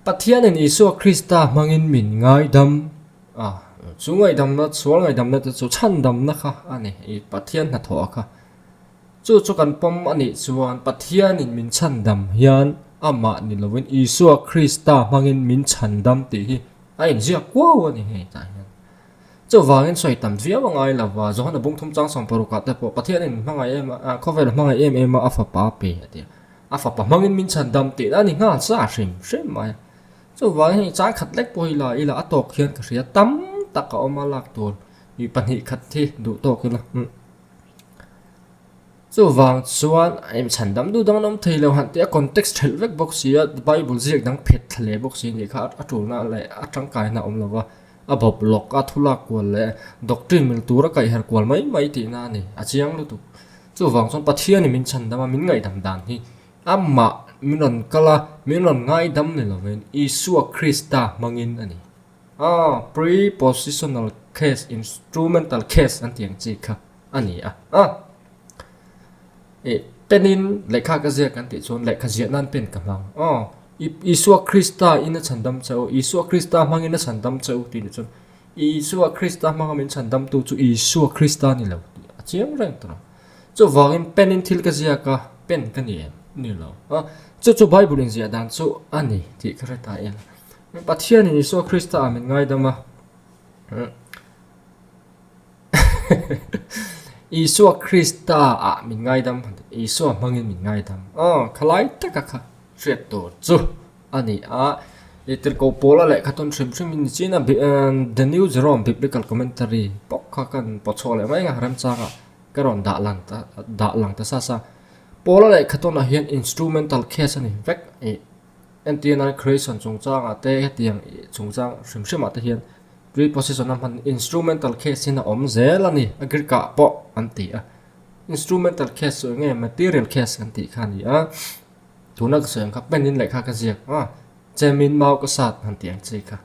Pathianin Isua Krista hmangin min ngaidam a, chu ngaihdamna, sual ngaihdamna te chu chhandamna kha a ni, i Pathian hnathawh kha. Chu chu kan pawm a nih chuan Pathianin min chhandam hian amah ni lovin Isua Krista hmangin min chhandam tih hi a inziak kuau a ni hei tah hian. Chuvangin sawi tam viau a ngai lo va, Johana bung thum chang sawm parukah te pawh Pathianin min hmangaih em a, khawvel a hmangaih em em a, a fapa a pe a ti a. A fapa hmangin min chhandam tih a ni nghal sa hrim hrim mai a. Chuvangin hei chang khat lek pawh hi la ila a tawk hian ka hria tam tak a awm a lak tur mi pahnih khat hi duh tawk ila. Chuvang chuan em chhan dam duh dang an awm thei lo han tih a context ṭhelh vek bawk si a, Bible ziak dang phet thla leh bawk si nih kha a ṭulna leh a ṭangkaina a awm lo va, a bawp lawk a thu lak kual leh doctrine mil tura kaihher kual mai mai tihna a ni, a chiang lutuk. Chuvang chuan Pathianin min chhan dam a, min ngaihdam dan hi amah min rawn kal a, min rawn ngaidam ni lovin Isua Krista hmangin a ni. Aw, prepositional case, instrumental case an tih ang chi kha. a ni a a ih pen in lehkha ka ziak kan tih chuan lehkha ziah nan pen ka hmang aw Isua Krista in a chhandam che u Isua Krista hmangin a chhandam che u tih ni chuan Isua Krista hmanga min chhandam tu chu Isua Krista a ni lo tih a chiang reng tawh chuvangin pen in thil ka ziak a pen ka ni em ni lo a chu chu Bible in ziah dan chu a ni tih ka hre ta ila Pathianin Isua Krista ah min ngaidam a. Isua Krista ah min ngaidam, Isua hmangin min ngaidam. Aw, khalai taka kha hriat tur chu a ni a. I tirhkoh Paula lehkha tawn hrim hrim in nichin a The New Jerome Biblical Commentary bawk kha kan pawchhuak leh mai ang a, remchanga ka rawn dah lang ta dah lang ta sa sa. Paula lehkha tawnah hian instrumental case a ni vek. Ih entir nan creation chungchangah te hetiang chungchang hrim hrimah te hian Preposition a hman instrumental case in a awm zel a ni, a Greek ah pawh an ti a. Instrumental case chu enge material case kan tih kha a ni a, tuna ka sawi ang kha pen in lehkha ka ziak a, chem in mau ka sat han tih ang chi kha.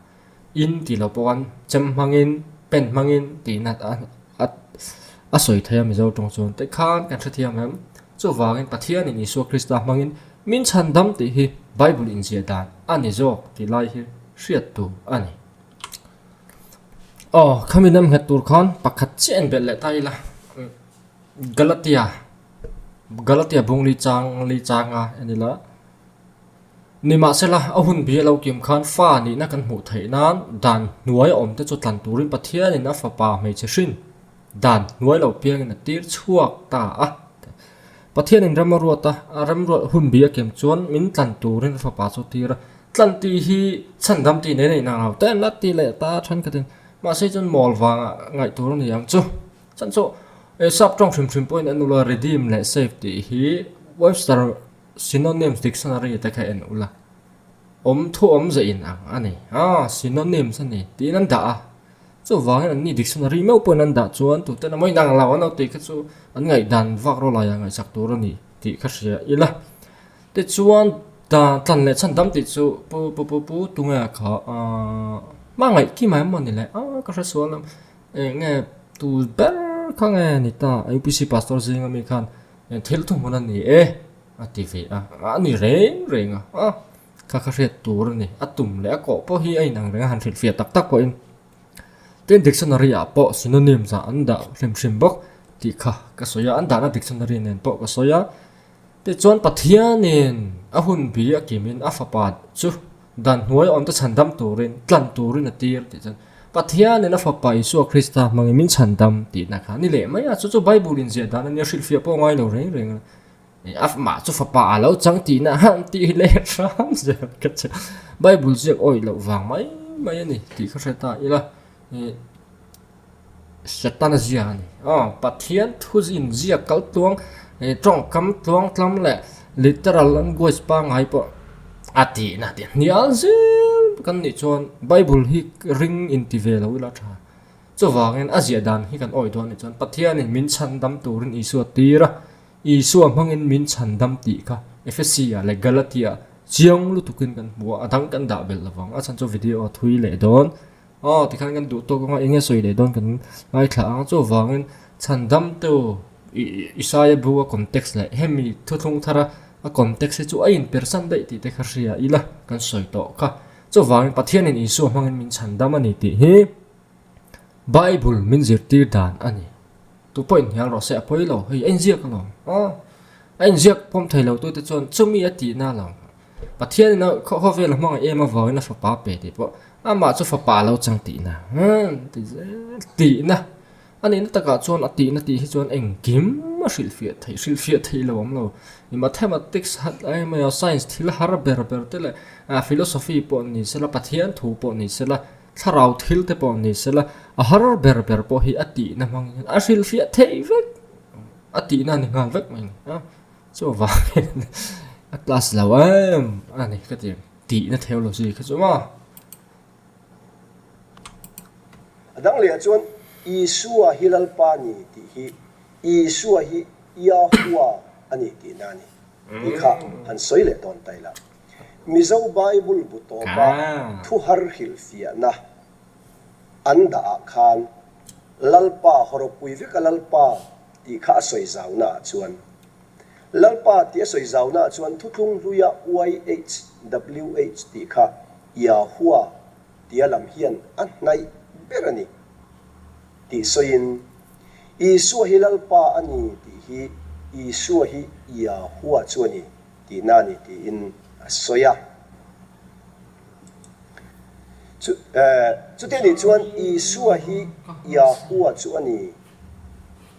In tih loh pawh khan chem hmangin pen hmangin tihna a a sawi thei a Mizo tawng chuan tikhan kan hrethiam em. Chuvangin Pathianin Isua Krista hmangin min chhandam tih hi Bible inziah dan a ni zawk tih lai hi hriat tur a ni. Aw, khami nem nghet tur khan pakhat chiah in belh leh ta ila. Galatia, Galatia bung li chang li changa en ila. Nimahsela, a hun bi a lo kim khan fa nihna kan hmuh theih nan dan hnuai a awm te chu tlan turin Pathianin a fapa hmeichhe hrin dan hnuai lo piangin a tir chhuak ta a. Pathianin rem a ruat a, a remruat hun bi a kem chuan min tlan turin a fapa chu a tir a. Tlan tih hi chhandam tih nei nei nang lo te an la ti leh ta thenkhatin mahse chuan mawl vangah ngaih tur a ni ang chu. Chuan chu sap tawng hrim hrim pawhin an ula redeem leh save tih hi Webster synonyms dictionary te kha en ula awm thu awm zah in ang a ni a synonyms a ni tiin an dah a chuvangin an ni dictionary meuh pawhin an dah chuan tuten emaw inang lo an lo tih kha chu an ngaihdan vak rawlaiah ngaihsak tur a ni tih kha hria ila. Tichuan. Ta tlan leh chhan dam tih chu pu pu pu pu tunge kha aaa hmangaih ki mai emaw ni le a ka hre sual em eng nge tu ber kha nge ni ta UPC pastor zinga mi khan thil thuhmun a ni e a ti ve a a ni reng reng a a kha kha hriat tur a ni a tum leh a kawh pawh hi a inang reng a han hrilhfiah tak tak pawhin tin dictionary ah pawh synonyms ah an dah hrim hrim bawk tih kha ka sawi a an dahna dictionary nen pawh ka sawi a. Tichuan Pathianin a hun bi a kimin a fapa chu dan hnuai awmte chhandam turin, tlan turin a tir tih chuan Pathianin a fapa Isua Krista hmangin min chhandam tihna kha a ni leh mai a, chu chu Bible in ziah dan a nia, hrilhfiah pawh ngai lo reng reng a, amah chu fapa a lo chang tihna a han tih leh hram zel ka che. Bible ziak awih loh vang mai mai a ni tih ka hre ta ila. Setana zia a ni. Aw, Pathian thu inziak kal tluang, tawngkam tluang tlam leh literal language pangngai pawh a tihna tih hnial zel kan nih chuan Bible hi ring inti ve lo ila tha. Chuvangin a ziah dan hi kan awih dawn nih chuan Pathianin min chhandam turin Isua tir a, Isua hmangin min chhandam tih kha Efesia leh Galatia chiang lutukin kan hmu a, a dang kan dah belh lovang. A chhan chu video a thui leh dawn. Aw tikhan kan duh tawk anga eng nge sawi leh dawn kan ngaithla ang chuvangin chhandamtu Isaia bu a context leh hemi thuthlung thara a context hi chu a inpersan daih tih te kha hria ila kan sawi tawh kha. Chuvangin Pathianin Isua hmangin min chhandam a ni tih hi Bible min zirtir dan a ni. Tu pawh inhnial rawh se a pawi lo hei a inziak alawm aw a inziak pawm thei lo tute chuan chumi a tihna lo. Pathianin a khawvel a hmangaih em avangin a fapa pe tih pawh amah chu fapa a lo chang tihna ti zel tihna a nihna takah chuan a tihna tih hi chuan engkim a hrilhfiah theih hrilhfiah theih lo awm lo i mathematics hat ai mai a science thil har ber ber te leh philosophy pawh ni sela Pathian thu pawh ni sela thlarau thil te pawh ni sela a har ber ber pawh hi a tihna hmang hian a hrilhfiah theih vek a tihna a ni nghal vek mai a ni a. Chuvangin a class lo em a ni ka ti tihna theology kha chu maw. A dang leh ah chuan Isua hi Lalpa ni tih hi Isua hi Yahua a ni tihna a ni tih kha han sawi leh dawn ta ila. Mizo Bible bu tawpa thu har hrilhfiahna an dah ah khan Lalpa hawrawpui veka Lalpa tih kha a sawi zauna ah chuan Lalpa tih a sawi zauna ah chuan Thuthlung hluia YHWH tih kha Yahua tia lam hian a hnaih ber a ni tih sawiin Isua hi Lalpa a ni tih hi Isua hi Yahua chu a ni tihna a ni tiin a sawi a. Chuti anih chuan Isua hi Yahua chu a ni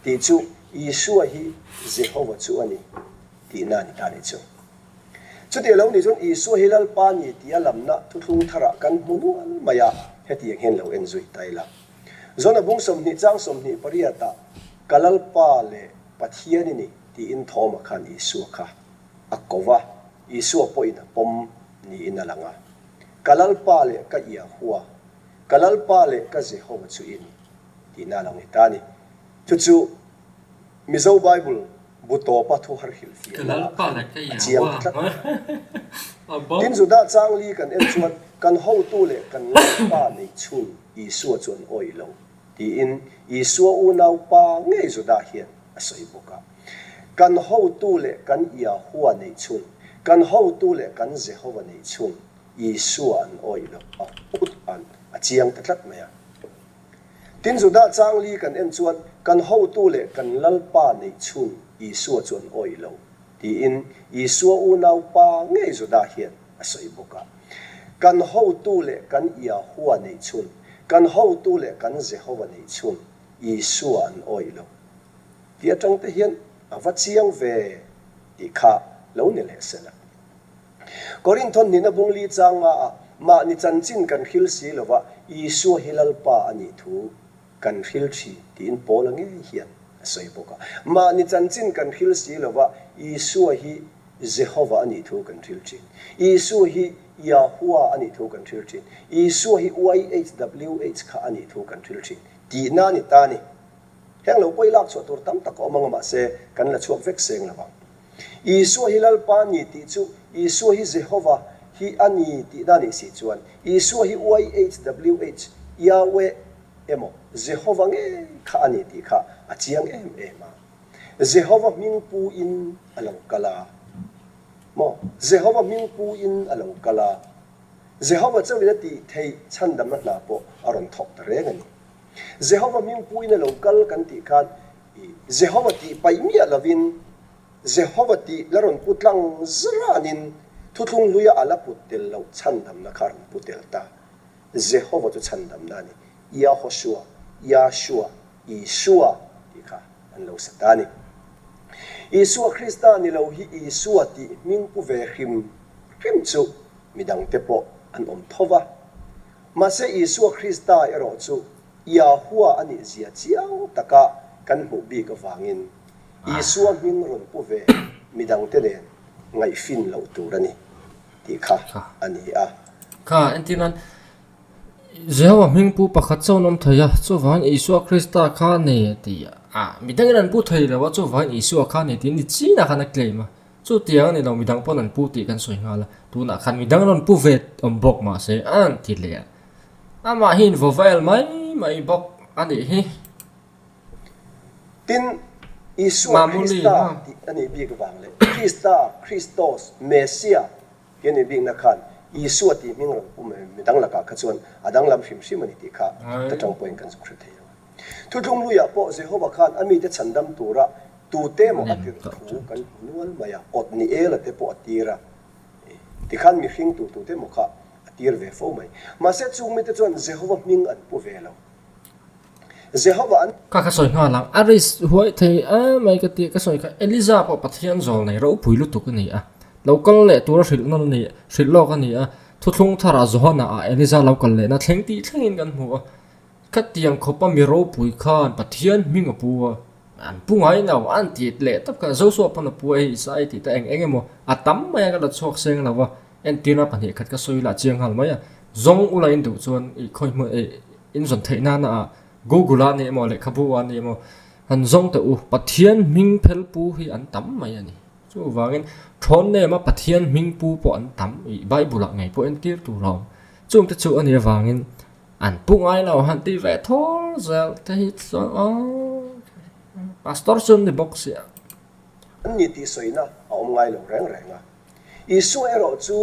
tih chu Isua hi Jehova chu a ni tihna a ni ta nih chu. Chuti alo nih chuan Isua hi Lalpa ni tia lamna thuthlung tharah kan hmu nual mai a, hetiang hian lo en zui ta ila. Zona bung 20 chang 28 ah Ka Lalpa leh Pathian i ni tiin Thawma khan Isua kha a ko va, Isua pawhin a pawm niin a lang a. Ka Lalpa leh ka Iahua, ka Lalpa leh ka Jehova chu i ni, tihna a lo ni ta a ni. Chu chu Mizo Bible bu tawpa thu har hrilhfiahna ah khan a chiang ta tlat mai. Tin, Judah changli kan en chuan kan hotu leh kan Lalpa neihchhun Isua chu an awih lo. Tiin Isua unaupa ngei Judah hian a sawi bawk a. Kan hotu leh kan Yahua neih chhun, kan hotu leh kan Jehova neih chhun Isua an awih loh a hmuh dan a chiang ta tlat mai a. Tin Judah changli kan en chuan kan hotu leh kan Lalpa neih chhun Isua chu an awih lo tiin Isua unaupa ngei Judah hian a sawi bawk a. Kan hotu leh kan Yahua neih chhun, kan hotu leh kan Jehova neih chhun Isua an awih lo tih atang te hian a va chiang ve tih kha lo ni leh sela. Korinthon hnihna bungli changa ah mahni chanchin kan hril si lova Isua hi Lalpa a nih thu kan hril thin tiin Paula ngei hian a sawi bawk a. Mahni chanchin kan hril si lova Isua hi Jehova a nih thu kan hril thin. Isua hi Yahua a nih thu kan hril thin. Isua hi YHWH kha a nih thu kan hril thin tihna a ni ta a ni. Heng lo pawh i lak chhuah tur tam tak a awm ang a mahse kan la chhuak vek seng lo vang. Isua hi Lalpa a ni tih chu Isua hi Jehova hi a ni tihna a nih si chuan, Isua hi YHWH, Yahweh, emaw Jehova ngei kha a ni tih kha a chiang em em a. Jehova hming pu in a lo kal a. Maw? Jehova hming pu in a lo kal a. Jehova chauhin a tih theih chhandamna hna pawh a rawn thawk ta reng a ni. Jehova hming pu in a lo kal kan tih khan i Jehova tih paih miah lovin Jehova tih la rawn pu tlang zranin thuthlung hluia a la put tel loh chhandamna kha a rawn pu tel ta. Jehova chu chhandamna a ni. Yahoshua, Yahshua, Isua tih kha an lo sa ta a ni. Isua Krista ni lo hi Isua tih hming pu ve hrim hrim chu midangte pawh an awm tho va. Mahse Isua Krista erawh chu Yahua a nih zia chiang taka kan hmuh bik avangin Isua hming rawn pu ve midangte nen ngaihfin loh tur a ni tih kha a ni a. Kha entirnan Jehova hming pu pakhat chuan awm thei a, chuvangin Isua Krista kha a ni a ti a. Midangin an pu thei lo a, chuvangin Isua kha a ni tiin ni chinah khan a claim a. Chutiang a ni lo, midang pawn an pu tih kan sawi nghal a. Tunah khan midang rawn pu ve awm bawk mahse an ti leh a. Amah hi invaw-vel mai mai bawk a nih hi. Tin, Isua Krista tih a nih bik vang leh Krista, Christos, Messiah tih a nih bikna khan Isua tih hming rawn pum em midang lakah kha chuan a danglam hrim hrim a ni tih kha ta tang pawhin kan zuk hre thei lo. Thuthlung hluiah pawh Jehova khan a mite chhandam tura tute emaw a tirh thu kan hmu nual mai a, Otniela te pawh a tir a, tikhan mihring tur tute emaw kha a tir ve fo mai. Mahse chung mite chuan Jehova hming an pu ve lo. Jehova an. Ka ka sawi nghal ang, a risk huai thei em mai ka ti, ka sawi kha Eliza pawh Pathian zawl nei ropui lutuk a ni a, lo kal leh tura hrilh nawn a ni, hrilh lawk a ni a, thuthlung tharah Johana ah Eliza lo kal lehna thleng tih thlengin kan hmu a, khatiang khawpa mi ropui khan Pathian hming a pu a, an pu ngai lo, an ti leh tawp kha, Joshua pawn a pu a hei Isai tih te eng eng emaw a tam mai a ka la chhuak seng lo va, entirna pahnih khat ka sawi lah chiang nghal mai a, zawng ula in duh chuan i khawi hmun i In zawn theih nana ah Google ah ni emaw lehkhabu ah ni emaw han zawng teh u, Pathian hming phel pu hi an tam mai a ni. Chuvangin thawn nem a Pathian hming pu pawh an tam ih Bible ah ngei pawh entir tur a awm. Chungte chu a nih avangin an pu ngai lo han ti ve thawl zel te hi chuan aw Pastor chu an ni bawk sia. An ni tih sawina a awm ngai lo reng reng a. Isua erawh chu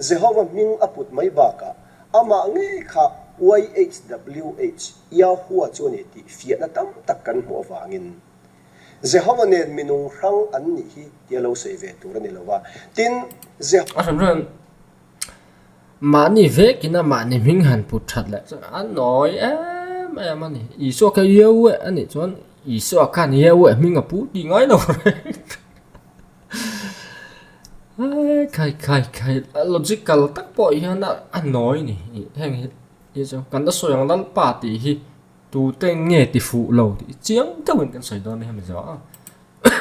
Jehova hming a put mai bakah amah ngei kha YHWH, Yahua chu a ni tih fiahna tam tak kan hmuh avangin Jehova nen minung hrang an nih hi tia lo sawi ve tur a ni lo va. Tin, A hran hran mahni vekin a mahni hming han put that leh chuan a nawi em em a ni. Isua kha Yahweh a nih chuan Isua khan Yahweh hming a pu tih ngai lo reng. Khai khai khai logical tak pawh hian a nawi ni heng hi hi chu kan la sawi ang lalpa tih hi tute nge ti fuh lo tih chiang deuhin kan sawi dawn a ni hemi zawh a.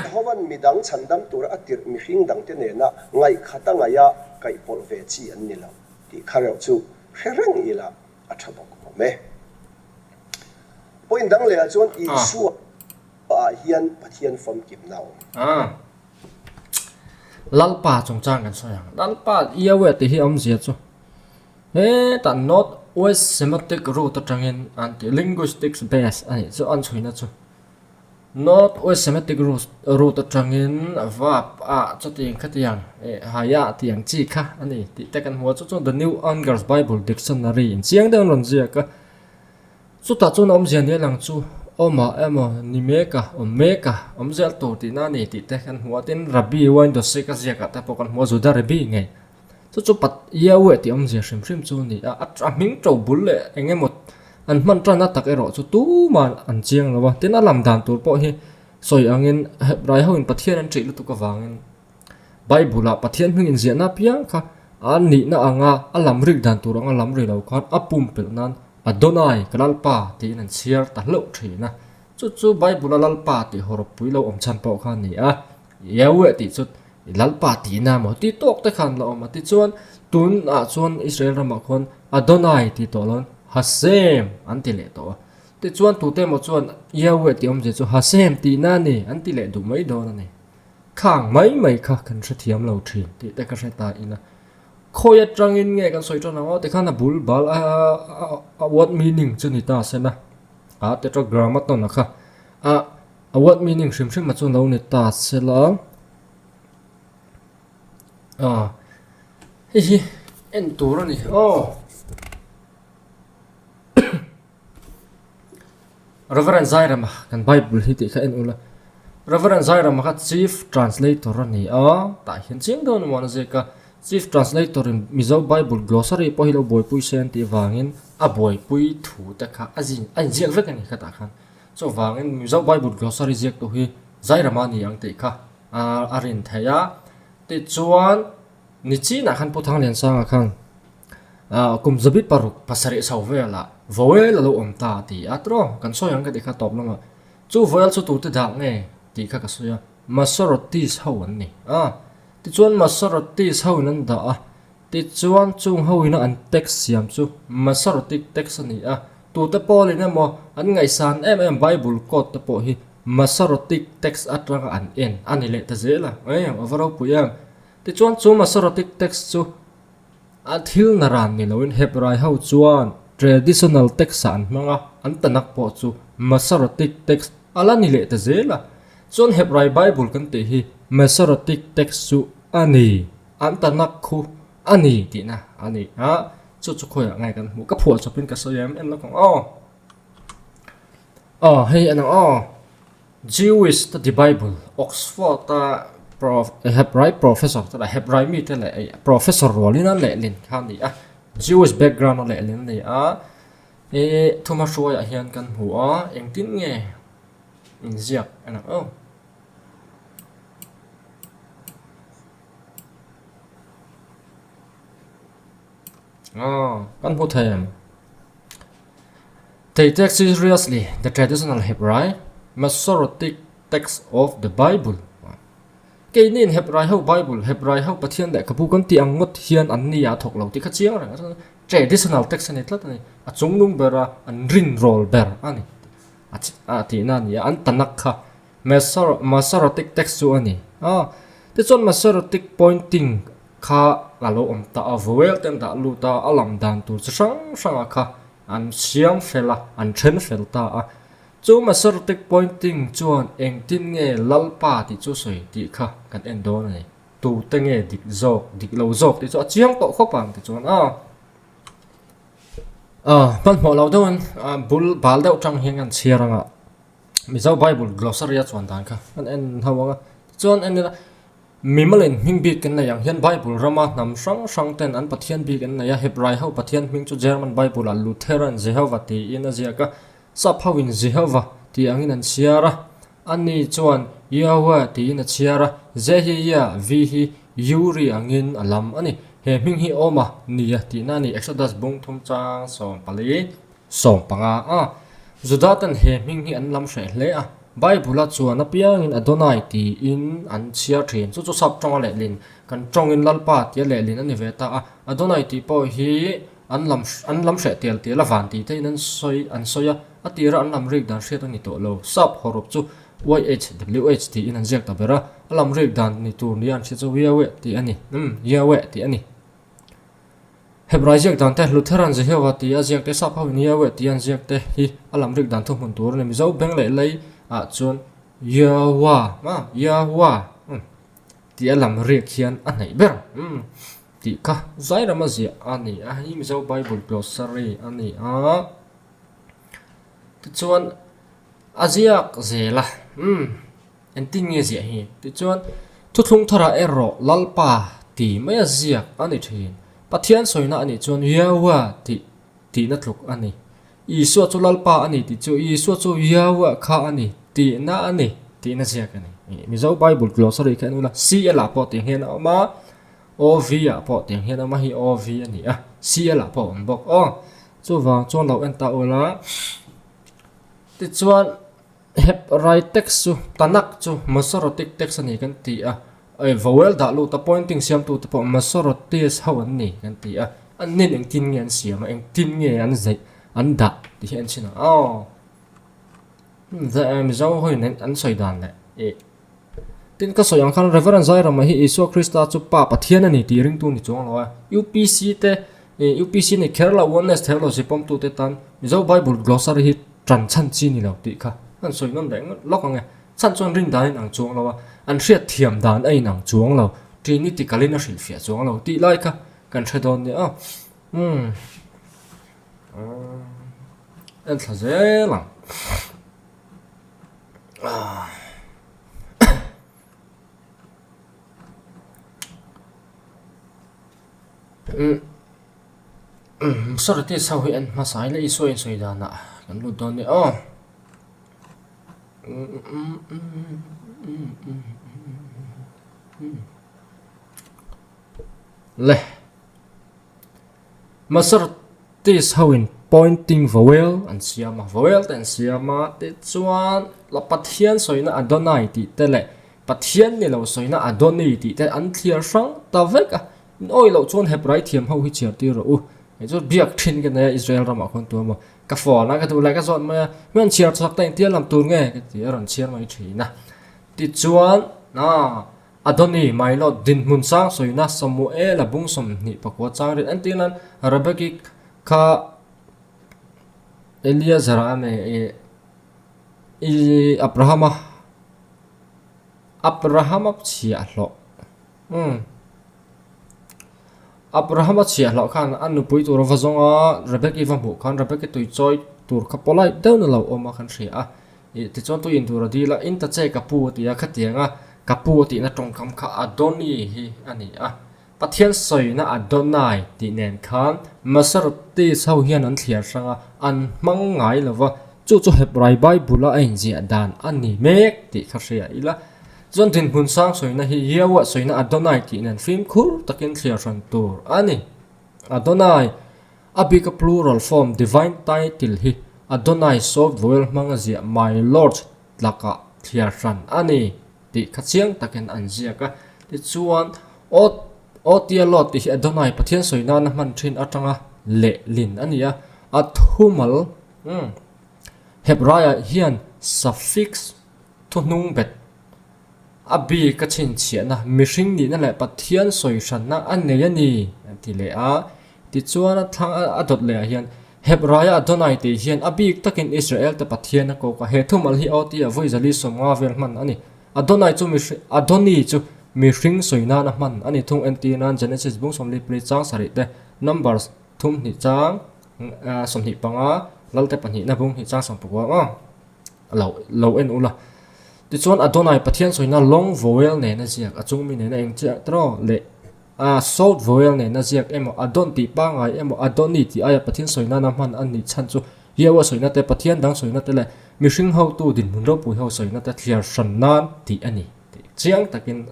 Jehova'n mi dang chhandam tura a tirh mihring dangte nena ngaihkhat a ngaih a kaihpawlh ve chi an ni lo tih kha reuh chu hre reng ila a tha bawk awm e. Point dang lehah chuan Isua. Ah hian Pathian famkimna a awm. A. Lalpa chungchang kan sawi ang. Lalpa Yahweh tih hi awmzia chu hetah North West Semitic root atangin an tih linguistics base a nih chu an chhuina chu. North West Semitic root atangin verb ah chutiang khatiang eh haya tih ang chi kha a ni tih te kan hmu a chu chu The New Unger's Bible Dictionary in chiang deuh an rawn ziak a. Chutah chuan awmzia nia lang chu awmah emaw ni mek a, awm mek a, awm zel tur tihna a ni tih te kan hmu a, tin Rabbi Weindossik a ziakah te pawh kan hmu a, Juda Rabbi ngei. Chu chu Pat Yahweh tih awmzia hrim hrim chu a ni a, a hming to bul leh eng emaw an hman tanna tak erawh chu tumah an chiang lo a, tin a lam dan tur pawh hi sawi angin Hebrai hoin Pathian an ṭih lutuk avangin Bible-ah Pathian hming inziahna apiang kha a nihna anga a lam rik dan tur anga lam ri lo khan a pumpelh nan Adonai, ka Lalpa tiin an chhiar ta hlauh thin a. Chu chu Bible-a Lalpa tih hawrawppui lo awm chhan pawh kha a ni a. Yahweh tih chu i Lalpa tihna maw ti tawk te khan la awm a. Tichuan, tunah chuan Israel ramah khuan Adonai tih tawh loin Hashem an ti leh tawh a. Tichuan, tute emaw chuan Yahweh tih awmzia chu Hashem tihna a ni an ti leh duh mai dawn a ni. Khang mai mai kha kan hrethiam lo thin tih te ka hre ta ila. Khawi atangin nge kan sawi tan ang aw tikhan a bul bal a a word meaning chu ni ta se na a tetragrammaton a kha a a word meaning hrim hrim a chu lo ni ta se la a hei hi en tur a ni aw. Reverend Zairama kan Bible hi tih kha en ula Reverend Zairama kha Chief Translator a ni a tah hian chiang dawn a ziak a Chief Translator in Mizo Bible Glossary pawh hi lo buaipui se an tih vangin a buaipui thu te kha a zin a inziak vek a ni khatah khan chuvangin Mizo Bible Glossary ziak tu hi Zairama a ni ang tih kha a rin theih a tichuan Nichinah khan Pu Thangliansanga khan Kum zabi paruk pasarih chho velah vawel a lo awm ta a ti a, tiraw kan sawi ang ka tih kha tawp lamah chu vawel chu tute dah nge tih kha ka sawi a, Masoretes ho an ni a, tichuan Masoretes ho in an dah a, tichuan chung ho ina an text siam chu Masoretic text a ni a, tute pawlin emaw an ngaihsan em em Bible code te pawh hi Masoretic text atanga an en a ni leh ta zel a, eng a va ropui em, tichuan chu Masoretic text chu. A thil na ran ni loin Hebrai ho chuan traditional text-ah an hmang a, an Tanakh pawh chu Masoretic text a la ni leh ta zel a. Chuan Hebrai Bible kan tih hi Masoretic text chu a ni, an Tanakh khu a ni tihna a ni a, chu chu khawiah nge kan hmuh? Ka phuah chawpin ka sawi em em lawk ang aw. Aw hei a nang aw. Jewish Study Bible, Oxford-a Hebrai professor te leh Hebrai mite leh professor rualin a lehlin kha a ni a, Jewish background a lehlin a ni a, ih thuma hruaiah hian kan hmu a, engtin nge inziak a lang aw. Aw, kan hmu thei em? They take seriously the traditional Hebrai Masoretic text of the Bible. Keiniin Hebrai ho Bible, Hebrai ho Pathian lehkhabu kan tih ang ngawt hian an ni a thawk lo tih kha chiang reng a. Traditional text a ni tlat a ni. A chungnung ber a, an rinrawl ber a ni. A tihna a ni a, an Tanakh kha Masoretic text chu a ni a. Tichuan Masoretic pointing kha a lo awm ta a, vowel te an dah lut a, a lam dan tur chi hrang hranga kha an siam fel a, an then fel ta a. Chu Masoretic pointing chuan engtin nge Lalpa tih chu sawi tih kha kan en dawn a ni. Tute nge dik zawk, dik lo zawk tih chu a chiang tawh khawp ang tichuan a. Hmanhmawh lo deuhin bul bal deuh tang hian kan chhiar ang a, Mizo Bible Glossary a chuan dan kha kan en ho ang a. Tichuan en ila. Mimalin hming bik kan nei ang hian Bible rama hnam hrang hrang ten an Pathian bik an nei a, Hebrai ho Pathian hming chu German Bible ah Lutheran Jehovah tiin a ziak a, Sap ho in Jehovah tih angin an chhiar a, ani chuan Yahweh tiin a chhiar a, Jehiah vi hi Yuri angin a lam a ni. He hming hi awma nia tihna a ni, Exodus bung thum chang 14. 15 a, Juda ten he hming hi an lam hreh hle a, Bible-a chuan apiangin Adonai tiin an chhiar thin. Chu chu sap tawnga lehlin, kan tawngin Lalpa tia lehlin a ni ve ta a, Adonai tih pawh hi an lam an lam hreh tial tial a van tih te in an sawi an sawi a, a tira an lam rik dan hriat a ni tawh lo. Sap hawrawp chu YHWH tiin an ziak ta ber a, a lam rik dan ni tur nia an hria chu Yahweh tih a ni, umm Yahweh tih a ni. Hebrai ziak dan te, Lutheran Jehovah ti a ziak te, Sap ho in Yahweh ti an ziak te hi a lam rik dan thuhmun tur a ni. Mizo beng leh lei ah chuan Yahweh, Yahweh ti a lam rik hian a hnaih ber tih kha Zairama ziah a ni a, hei Mizo Bible Glossary a ni a. Tichuan a ziak zel a. Engtin nge ziah hi? Tichuan, Thuthlung tharah erawh Lalpa ti mai a ziak a ni thin. Pathian sawina a nih chuan Yahweh tih tihna tluk a ni. Isua chu Lalpa a ni tih chu Isua chu Yahweh kha a ni tihna a ni tihna ziak a ni. Mizo Bible Glossary kha en ula, CL ah pawh tiang hian a awm a, OV ah pawh tiang hian a awm a, hei OV a ni a, CL ah pawh a awm bawk aw. Chuvang chuan lo en ta ula. Tichuan. Hebrai text chu Tanakh chu Masoretic text a ni kan ti a, vowel dah lut a pointing siamtu te pawh Masoretes ho an ni kan ti a, an nin engtin nge an siam a, engtin nge an zeih an dah tih hi an chhin ang aw. Mizo ho in an sawi dan leh. Tin, ka sawi ang khan Rev. Zairama hi Isua Krista chu Pa Pathian a ni tih ringtu ni chuang lo a. UPC te, UPC ni kher lo, Oneness Theology pawmtute tan Mizo Bible Glossary hi tan chhan chi ni lo tih kha an sawi nawn leh lawk ang e. Chhan chuan rin dan a inang chuang lo a, an hriat thiam dan a inang chuang lo, Trinity kalin a hrilhfiah chuang lo tih lai kha kan hre dawn nia. Umm. En thla zel ang. Sawrate chho hi en hmasa ila Isua insawi danah kan lut dawn nia aw. Le. Masortis hoin pointing vowel an siam a, vowel te an siam a, tichuan la Pathian sawina Adonai tih te leh Pathian ni lo sawina Adoni tih te an thliar hrang ta vek a, in awih loh chuan Hebrai thiam ho hi chhiar tir rawh u, hei chu biak thin ka nei a Israel ramah khawn tu emaw ka phone a ka duh leh ka zawt mai a, hmel chhiar chhuak ta engtia lam tur nge ka ti a rawn chhiar mai thin a, tichuan aaa. Adoni, Mailot, dinhmun sang sawina Samuela bung 24 chang rin entir nan Rebeki kha Eliazara a nei i Abrahama Abrahama chhiahhlawh umm Abrahama chhiahhlawh khan a nupui tur a va zawng a Rebeki va hmuh khan Rebeki tui chawi tur kha polite deuhin a lo awm a kan hria a. Ih tichuan tu in tur a dil a, in ta che ka pu a ti a, khatiang a ka pu a tihna tawngkam kha Adoni hi a ni a. Pathian sawina Adonai tih nen khan Masoretes ho hian an thliar hrang a, an hmang ngai lo va, chu chu Hebrai Bible a a inziah dan a ni mek tih kha hria ila. Chuan dinhmun sang sawina hi Yahweh sawina Adonai tih nen fimkhur takin thliar hran tur a ni. Adonai. A bika plural form divine title hi Adonai soft vowel hmanga ziah my lord tlakah thliar hran a ni tih kha chiang takin an ziak a. Tichuan, Aw Aw tia Lord tih hi Adonai Pathian sawi nana hman thin atanga lehlin a ni a. A thumal Hebraiah hian suffix thuhnung bet A bik a chhinchhiahna, mihring nihna leh Pathian sawi hranna a nei a ni, a ti leh a. Tichuan a thlang a dawt lehah hian, Hebraia Adonai tih hian a bik takin Israelte Pathian a kawk a, he thumal hi OT ah vawi 450 vel hman a ni. Adonai chu Adoni chu mihring sawi nana hman a ni thung entir nan Genesis bung 44 chang sarih te, Numbers 32 chang 25, Lalte pahnihna bung hnih chang 19 aw. Lo lo en ula. Tichuan Adonai Pathian sawina long vowel nena ziak a chung mi nena eng chiah tawh leh a short vowel nena ziak emaw Adon tih pangngai emaw Adoni tih aia Pathian sawi nana hman a nih chhan chu Yahweh sawina te Pathian dang sawina te leh mihring hotu dinhmun ropui ho sawina te thliar hran nan tih a ni tih chiang takin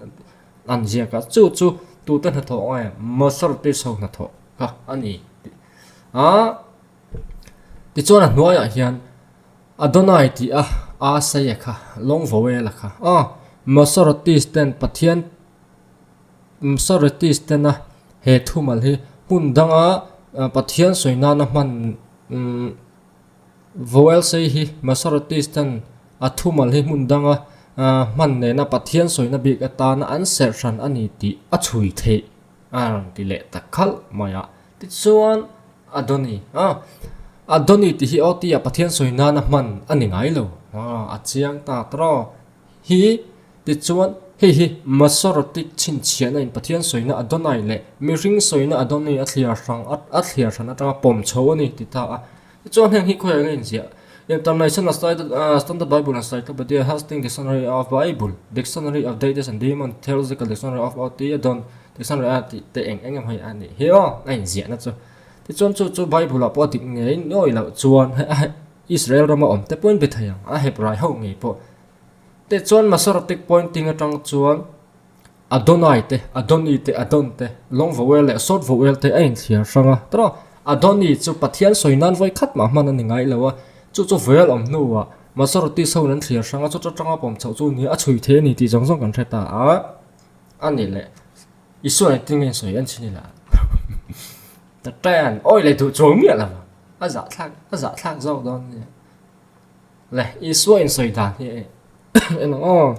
an ziak a. Chu chu tute hnathawh nge Masoretes ho hnathawh kha a ni tih a tichuan a hnuaiah hian Adonai tih a Asaia kha, Long Vowel-a kha a, Masoretes ten Pathian Masoretes tena he thumal hi hmun danga Pathian sawi nana hman Vowel sei hi Masoretes ten a thumal hi hmun danga hman nena Pathian sawina bik atana an serh hran a ni tih a chhui theih a rawn ti leh ta khalh mai a. Tichuan Adoni a, Adoni tih hi aw tia Pathian sawi nana hman a ni ngai lo a, a chiang ta tawh hi. Tichuan hei hi Masoretic chhinchhiahna in Pathian sawina Adonai leh mihring sawina Adoni a thliar hrang a thliar hran atanga pawm chho a ni ti ta a. Tichuan heng hi khawiah nge inziah? International Standard Bible Encyclopedia, Hastings Dictionary of Bible, Dictionary of Deities and Demons, Theological Dictionary of OT, Adon Dictionary a tih te eng eng emaw hi a nih hi aw a inziahna chu. Tichuan chu chu Bible ah pawh a dik ngei nawi loh chuan Israel rama awm te pawhin be thei ang a Hebrai ho ngei pawh. Tichuan Masoretic pointing atang chuan Adonai te, Adoni te, Adon te, long vowel leh short vowel te a inthliar hrang a. Tawh Adoni chu Pathian sawi nan vawi khat mah hman a ni ngai lo a, chu chu vowel awm hnuah Masoretes ho in an thliar hrang a, chu atanga pawm chhoh chu nia a chhui thei a ni tih zawng zawng kan hre ta a. A ni leh Isua engtin nge sawi an chhin ila ta tan awi leh duh chuang miah lo a zahthlak a zahthlak zawk dawn nia. Le Isua in sawi dan hi en ang aw.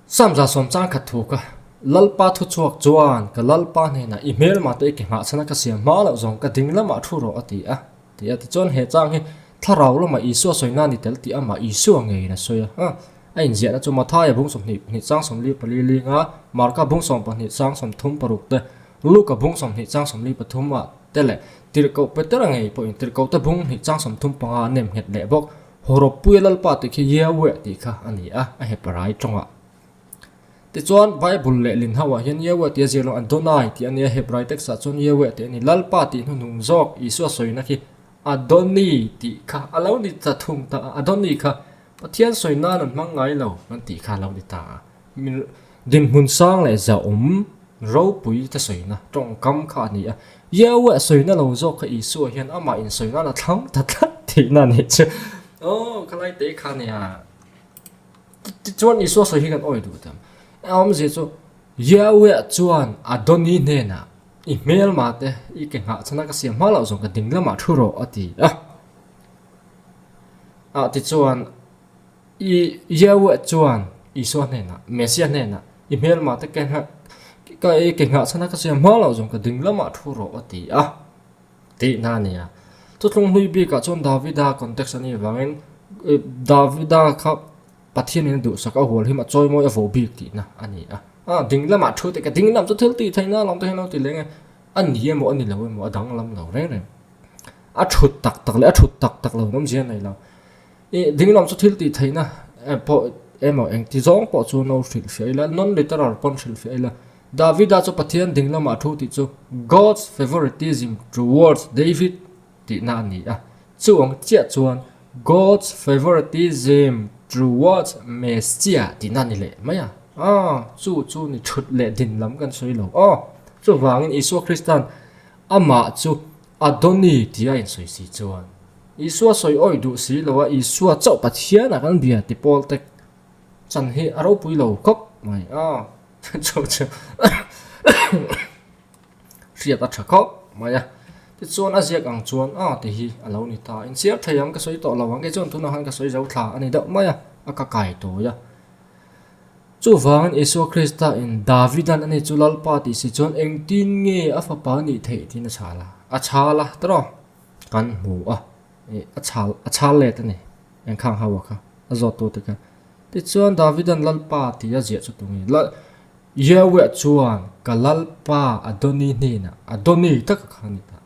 Sam 110 chang khat thu kha, Lalpa thu chhuak chuan ka Lalpa hnenah i hmelma te i ke nghah chhan a ka siam hma loh zawng ka ding lamah thu rawh a ti a ti a. Tichuan he chang hi thlarau lamah Isua sawina a ni tel tih amah Isua ngeiin a sawi a. A inziahna chu Mathaia bung 22 chang 44 linga, Marka bung 12 chang 36 te, Luka bung 20 chang 43 ah te leh Tirhkoh Petera ngei pawhin Tirhkohte bung hnih chang 35 a nem nghet leh bawk. Hawrawppuia Lalpa tih khi Yahweh tih kha a ni a, a Hebrai tawngah. Tichuan, Bible lehlin ho ah hian Yahweh tih a zir lo, Adonai tih a ni a, Hebrai text ah chuan Yahweh tih a ni. Lalpa tih hnuhnung zawk Isua sawina khi Adoni tih kha a lo ni ta thung ta a, Adoni kha Pathian sawi nan an hmang ngai lo an tih kha a lo ni ta a. Dinhmun sang leh zahawm ropui te sawina tawngkam kha a ni a. Yahweh sawina lo zawk kha Isua hian amah insawi nan a thlang ta tlat tihna a nih chu. Aw, khalai te kha a nia. Tichuan Isua sawi hi kan awi duh tam. A awmzia chu Yahweh chuan Adoni hnenah i hmelma te i ke nghah chhan a ka siam hma loh zawng ka ding lamah thu rawh a ti a. Ah tichuan i Yahweh chuan Isua hnenah, Messiah hnenah i hmelma te ke nghah ka i ke nghah chhan a ka siam hma loh zawng ka ding lamah thu rawh a ti a tihna a ni a. Thuthlung hlui bikah chuan Davida context a nih avangin Davida kha Pathianin a duhsak a hual him a chawimawi a vo bik tihna a ni a. Ah ding lamah thu teh ka ding lam chu thil tih theihna alawm te hian lo ti leng e. A ni emaw a ni lo emaw a danglam lo reng reng. A thut tak tak leh a thut tak tak lo awmzia a nei lo. Ih ding lam chu thil tih theihna pawh emaw engti zawng pawh chu no hrilhfiah ila non literal pawn hrilhfiah ila Davida chu Pathian ding lamah thu tih chu God's favoritism towards David tihna a ni a. Chu ang chiah chuan God's favoritism towards Messiah tihna a ni leh mai a. Aw chu chu ni thut leh din lam kan sawi lo aw. Chuvangin Isua Krista'n amah chu Adoni tia insawi si chuan Isua sawi awih duh si lo a, Isua chauh Pathianah kan bia ti pawl te chan hi a ropui lo khawp mai a, chu chu hriat a tha khawp mai a. Tichuan a ziak ang chuan a ti hi a lo ni ta, inchhiar thei ang ka sawi tawh lo ang, kei chuan tunah khan ka sawi zo thla a ni deuh mai a, a ka kai tawi a. Chuvangin Isua Krista in Davidan ani chu Lalpa tih si chuan engtin nge a fapa nih theih tiin a chhal a, a chhal a tawrh kan hmu a, ih a chhal a chhal let a ni engkhang ho a kha a zawt tu te kha. Tichuan Davidan Lalpa tih a ziah chu tunge la Yahweh chuan ka Lalpa Adoni hnenah Adoni taka kha a ni ta.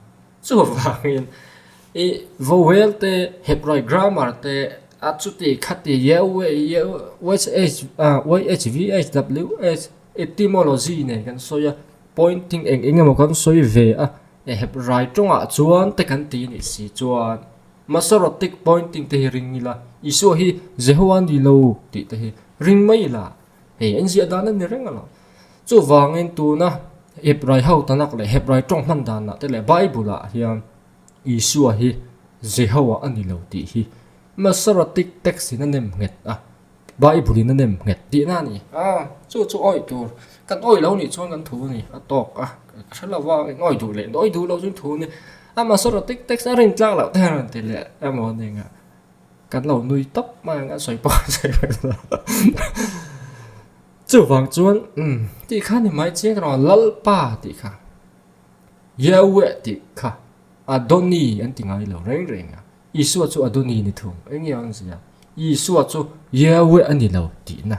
Chuvangin i vowel te, Hebrai grammar te, a chuti khati YHVHWH etymology nen kan sawi a, pointing eng eng emaw kan sawi ve a, Hebrai tawngah chuan te kan ti nih si chuan Masoretic pointing te hi ring ila, Isua hi Jehovah a ni lo tih te hi ring mai ila, hei a inziah dan a ni reng alawm. Chuvangin tuna Hebrai ho Tanakh leh Hebrai tawng hman danah te leh Bible-ah hian Isua hi Jehovah a ni lo tih hi Masoretic text-in a nem nghet a, Bible-in a nem nghet tihna a ni. A, chu chu awih tur kan awih lo nih chuan kan thu a ni, a tawk a, ka hre lo va, in awih duh leh in awih duh lo chu in thu a ni. A Masoretic text a rintlak loh te hian rawn ti leh emaw ning a. Kan lo nui tawp mai ang a sawi pawh a sawi mai lo. Chuvang chuan umm tih kha ni mai chiang rawh Lalpa tih kha Yahweh tih kha Adoni an ti ngai lo reng reng a, Isua chu Adoni ni thung eng nge ang zia Isua chu Yahweh a ni lo tihna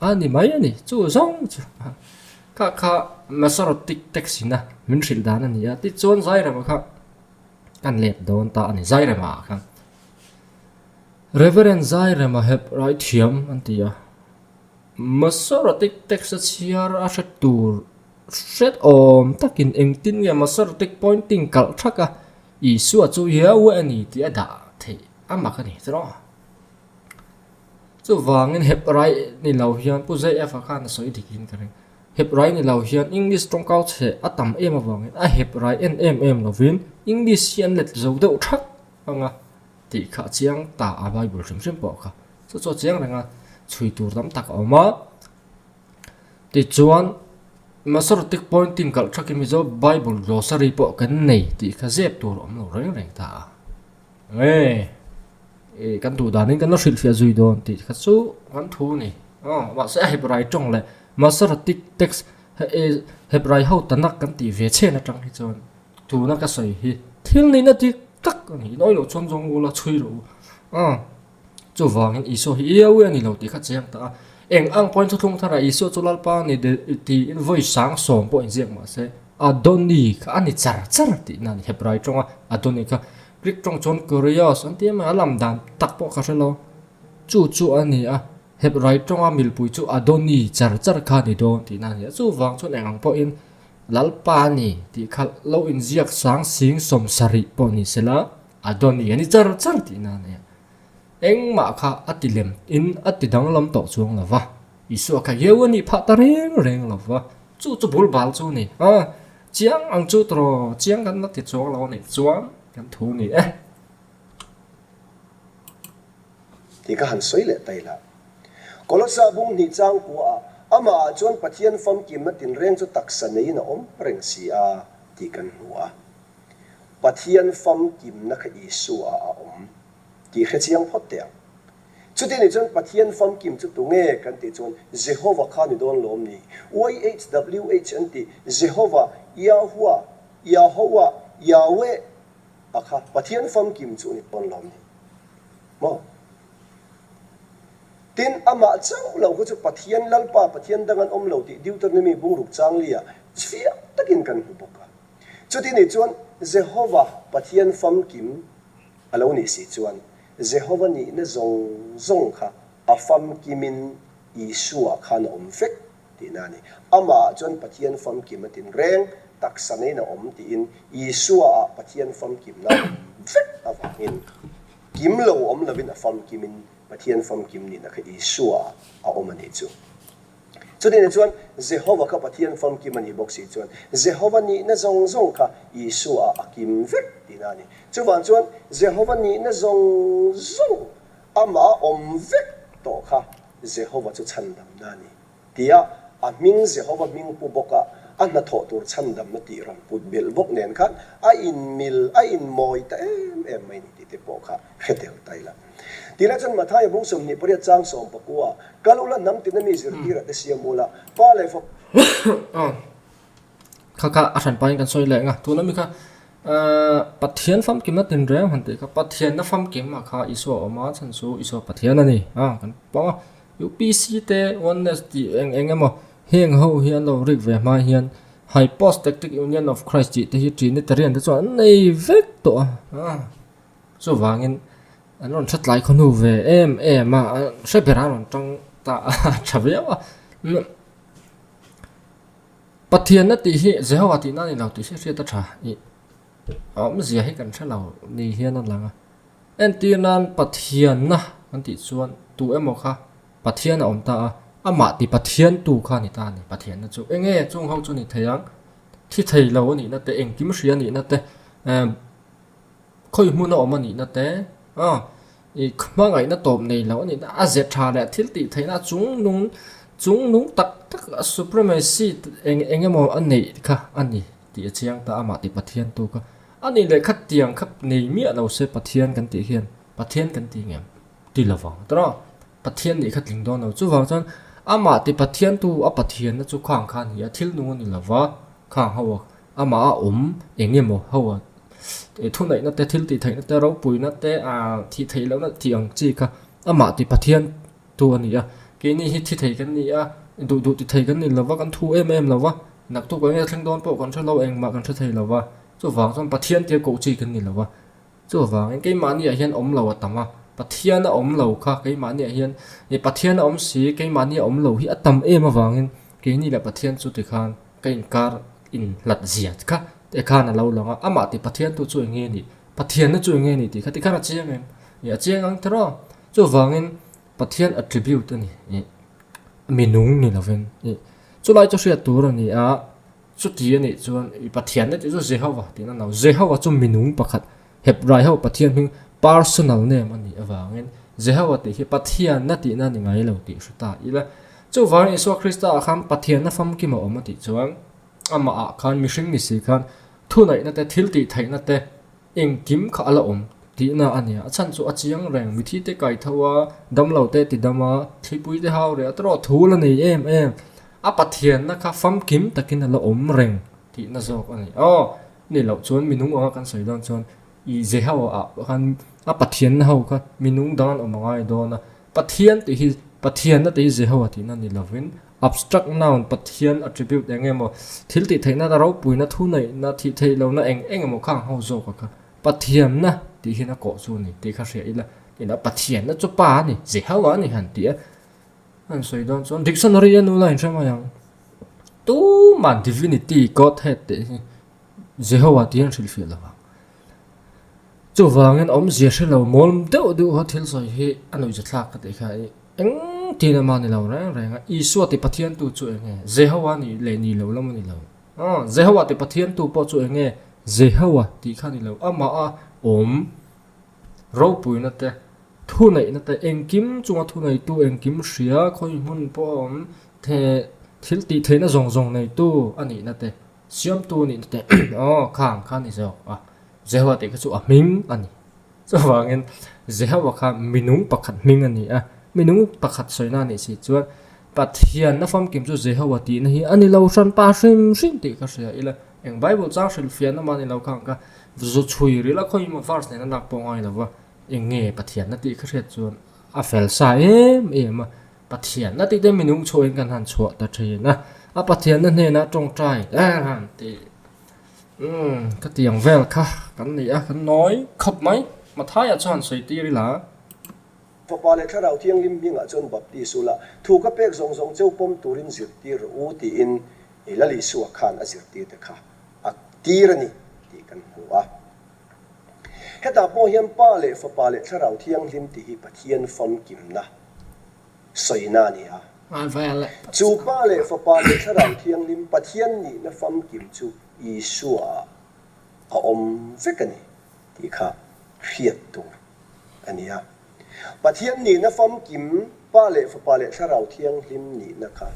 a ni mai a ni chu zawng chu kha kha Masoretic text ina min hrilh dan a ni a tichuan Zairama kha Kan let dawn ta a ni Zairema ah khan. Reverend Zairema hep rai thiam an ti a. Masoretic text a chhiar a hre tur hret awm takin engtin nge Masoretic pointing kalh thak a Isua chu Yahweh a ni tih a dah theih a mak a ni tiraw. Chuvangin hep rai ni lo hian Pu JF-a khan a sawi dik in ka ring. Hebrai ni lo hian English tawngkau chhe a tam em avangin a Hebrai en em em lovin English hi an let zo deuh thak ang a tih kha a chiang ta a Bible hrim hrim pawh kha chu chu a chiang reng a chhui tur tam tak a awm a. Tichuan Masoretic pointing kalh thakin Mizo Bible glossary pawh kan nei tih kha zep tur a awm lo reng reng ta a. Nge kan duh danin kan la hrilhfiah zui dawn tih kha chu kan thu a ni. Mahse a Hebrai tawng leh Masoretic text Hebrai ho Tanakh kan tih ve chhen atang hi chuan tuna ka sawi hi thil nihna dik tak a ni. Inawi loh chuan zawng ula chhui rawh u. Chuvangin Isua hi iau a ni lo tih kha chiang ta a. Eng ang pawhin thuthlung tharah Isua chu Lalpa a ni tiin vawi 70,000 pawh inziak mah se Adoni kha a ni char char tihna a ni. Hebrai tawnga Adoni kha Greek tawng chuan Kurios an ti em a, a lam dan tak pawh ka hre lo. Chu chu a ni a, Hebrai tawnga milpui chu Adoni char char kha a ni dawn tihna a ni a. Chuvang chuan eng ang pawhin Lalpa a ni tih kha lo inziak 70,000 pawh ni sela Adoni a ni char char tihna a ni a. Engmah kha a ti lem in a ti danglam tawh chuang lo va, Isua kha hiau a nih phah ta reng reng lo va, chu chu bul bal chu a ni a, chiang ang chu tawh chiang kan la ti chuang lo a nih chuan kan thu a ni e. Tih ka han sawi leh ta ila. Kolosa bung hnih chang kuaah amahah chuan Pathian famkimna tinreng chu taksa neiin a awm reng si a tih kan hmu a. Pathian famkimna kha Isua ah a awm tih hre chiang phawt teh ang. Chuti nih chuan Pathian famkim chu tunge kan tih chuan Jehova kha ni dawn lawm ni? YHWH an tih Jehova, Yahua, Yahowah, Yahweh a kha Pathian famkim chu ni dawn lawm ni? Maw? Tin, amah chauh lo kha chu Pathian Lalpa, Pathian dang an awm lo tih Deuteronomy bungruk changlia chiah takin kan hmu bawk a. Chuti nih chuan Jehova Pathian famkim a lo nih si chuan Jehova nihna zawng zawng kha a famkimin Isua khan a awm vek tihna a ni. Amahah chuan Pathian famkim a tinreng, taksa neiin a awm tiin Isuaah Pathian famkimna a awm vek avangin kim lo awm lovin a famkimin Pathian famkim nihna kha Isuaah a awm a nih chu. Chutihna chuan Jehova kha Pathian famkim a nih bawk si chuan Jehova nihna zawng zawng kha Isua a kim vek tihna a ni. Chuvang chuan Jehova nihna zawng zawng amah a awm vek tawh kha Jehova chu chhandamna a ni tia a hming Jehova hming pu bawka a hnathawh tur chhandamna tih rawn put belh bawk nen khan a inmil a inmawi ta em em mai ni tih te pawh kha hre tel ta ila. Tihna chuan Mathaia bung 28 chang 19 kal ula hnam tina mi zirtirah te siam ula, pa leh fapa. Kha kha a hran pahin kan sawi leh ang a, tuna mi kha Pathian famkimna tinreng han tih kha Pathianna famkimah kha Isua a awm a, chhan chu Isua Pathian a ni a kan pawng a, UPC te Oneness tih eng eng emaw heng ho hi an lo rik ve hma hian Hypostatic Union of Christ tih te hi Trinitarian te chuan an nei vek tawh a. Chuvangin an rawn hre tlai khaw hnu ve em em a, an hre ber a rawn tawng ta a tha viau a. Pathianna tih hi Jehovah tihna a ni lo tih hi hriat a tha ih a awmzia hi kan hre lo ni hian a lang a. Entir nan Pathianna kan tih chuan tu emaw kha Pathian a awm ta a, amah ti Pathian tu kha a ni ta a ni. Pathianna chu eng nge chung ho chu ni thei ang, thi thei lo a nihna te, engkim hria a nihna te, Khawi hmun a awm a nihna te, a i hmangaihna tawp nei lo a nihna, a ze tha leh thil tih theihna chung nung chung nung tak tak a supremacy eng eng emaw a neih kha a ni tih a chiang ta amah tih Pathian tu kha a nih leh khatiang kha nei miah lo se Pathian kan tih hian Pathian kan ti ngem ti lo vang tawh Pathian nih kha tling dawn lo chuvang chuan amah tih Pathian tu a Pathianna chu khang kha a ni a thil nung a ni lo va khang ho a Amah a awm eng emaw ho a thuneihna te thil tih theihna te ropuina te ah thih theih lohna tih ang chi kha amah ti Pathian tu a ni a, keini hi thi thei kan ni a, duh duh ti thei kan ni lova kan thu em em lova naktuk eng nge thleng dawn pawh kan hre lo engmah kan hre thei lova chuvang chuan Pathian tia koh chi kan ni lova. Chuvangin keimahniah hian awm lo a tam a, Pathian a awm lo kha keimahniah hian ih Pathian a awm si keimahnia awm lo hi a tam em avangin keini leh Pathian chu tikhan ka inkar inhlat zia kha tikhan a lo lang a, amah tih Pathian tu chu eng nge nih, Pathianna chu eng nge nih tih kha tikhan a chiang em? Ih a chiang ang tiraw? Chuvangin Pathian attribute a ni ih minung ni lovin ih chulai chu hriat tur a ni a. Chuti a nih chuan i Pathianna tih chu Jehovah tihna a ni lo. Jehovah chu minung pakhat, Hebrai ho Pathian hming personal name a nih avangin Jehovah tih hi Pathianna tihna a ni ngai lo tih hre ta ila. Chuvangin Isua Krista ah khan Pathianna famkim a awm a tih chuan amah ah khan mihring ni si khan thuneihna te, thil tih theihna te engkim kha a la awm. Tihna a nia. A chhan chu a chiang reng. Mithi te kai tho a, damlo te ti dam a, thlipui te hau reh a tawrh thu la nei em em. A Pathianna kha famkim takin a la awm reng tihna zawk a ni. Aw, ni loh chuan minung anga kan sawi dawn chuan i ze ho ah khan a Pathianna ho kha minung dang an awm a ngai dawn a. Pathian tih hi Pathianna tih hi Jehovah tihna ni lovin abstract noun Pathian attribute eng emaw thil tih theihna ropuina thuneihna thih theih lohna eng eng emaw kha ang ho zawk a kha Pathianna tih hian a kawh chu a ni tih kha hria ila ina Pathianna chu pa a ni Jehovah a ni han tih a an sawi dawn chuan dictionary a nula inhre mai ang tuman divinity godhead tih hi Jehovah tih hian hrilhfiah lo vang. Chuvangin awmzia hre lo mawl deuh deuh ho thil sawi hi a nuihza thlak ka tih kha i eng tin emaw a ni lo reng reng a, Isua ti Pathian tu chu eng nge? Jehovah nih leh ni lo lam a ni lo. Aw, Jehovah ti Pathian tu pawh chu eng nge? Jehovah tih kha a ni lo, amah a awm ropuina te, thuneihna te, engkim chunga thuneitu, engkim hria, khawi hmun pawh a awm the thil tih theihna zawng zawng neitu a nihna te, siamtu a nihna te aw khang kha a ni zawk a. Jehovah tih kha chu a hming a ni. Chuvangin Jehovah kha minung pakhat hming a ni a, minung pakhat sawina a nih si chuan Pathianna famkim chu Jehovah tihna hi a ni lo hran pa hrim hrim tih ka hria ila, eng Bible chang hrilhfiahna mah ni lo kha ang ka zu chhui ril a khawi emaw verse nen a lak pawh ngai lo va, eng nge Pathianna tih ka hriat chuan a fel sa em em a, Pathianna tih te minung chhuahin kan han chhuah ta thin a, a Pathianna hnenah tawngtai han tih. Umm ka tiang vel kha kan ni a, kan nawi khawp mai. Mathaia chuan sawi tir ila. Fapa leh Thlarau Thianghlim hmingah chuan baptis ula, thu ka pek zawng zawng cheu pawm turin zirtir rawh u tiin Lal Isua khan a zirtirte kha a tir a ni tih kan hmu a. Hetah pawh hian Pa leh Fapa leh Thlarau Thianghlim tih hi Pathian famkimna sawina a ni a. Chu Pa leh Fapa leh Thlarau Thianghlim Pathian nihna famkim chu Isua-ah a awm vek a ni tih kha hriat tur a ni a. Pathian nihna famkim Pa leh Fapa leh Thlarau Thianghlim nihna kha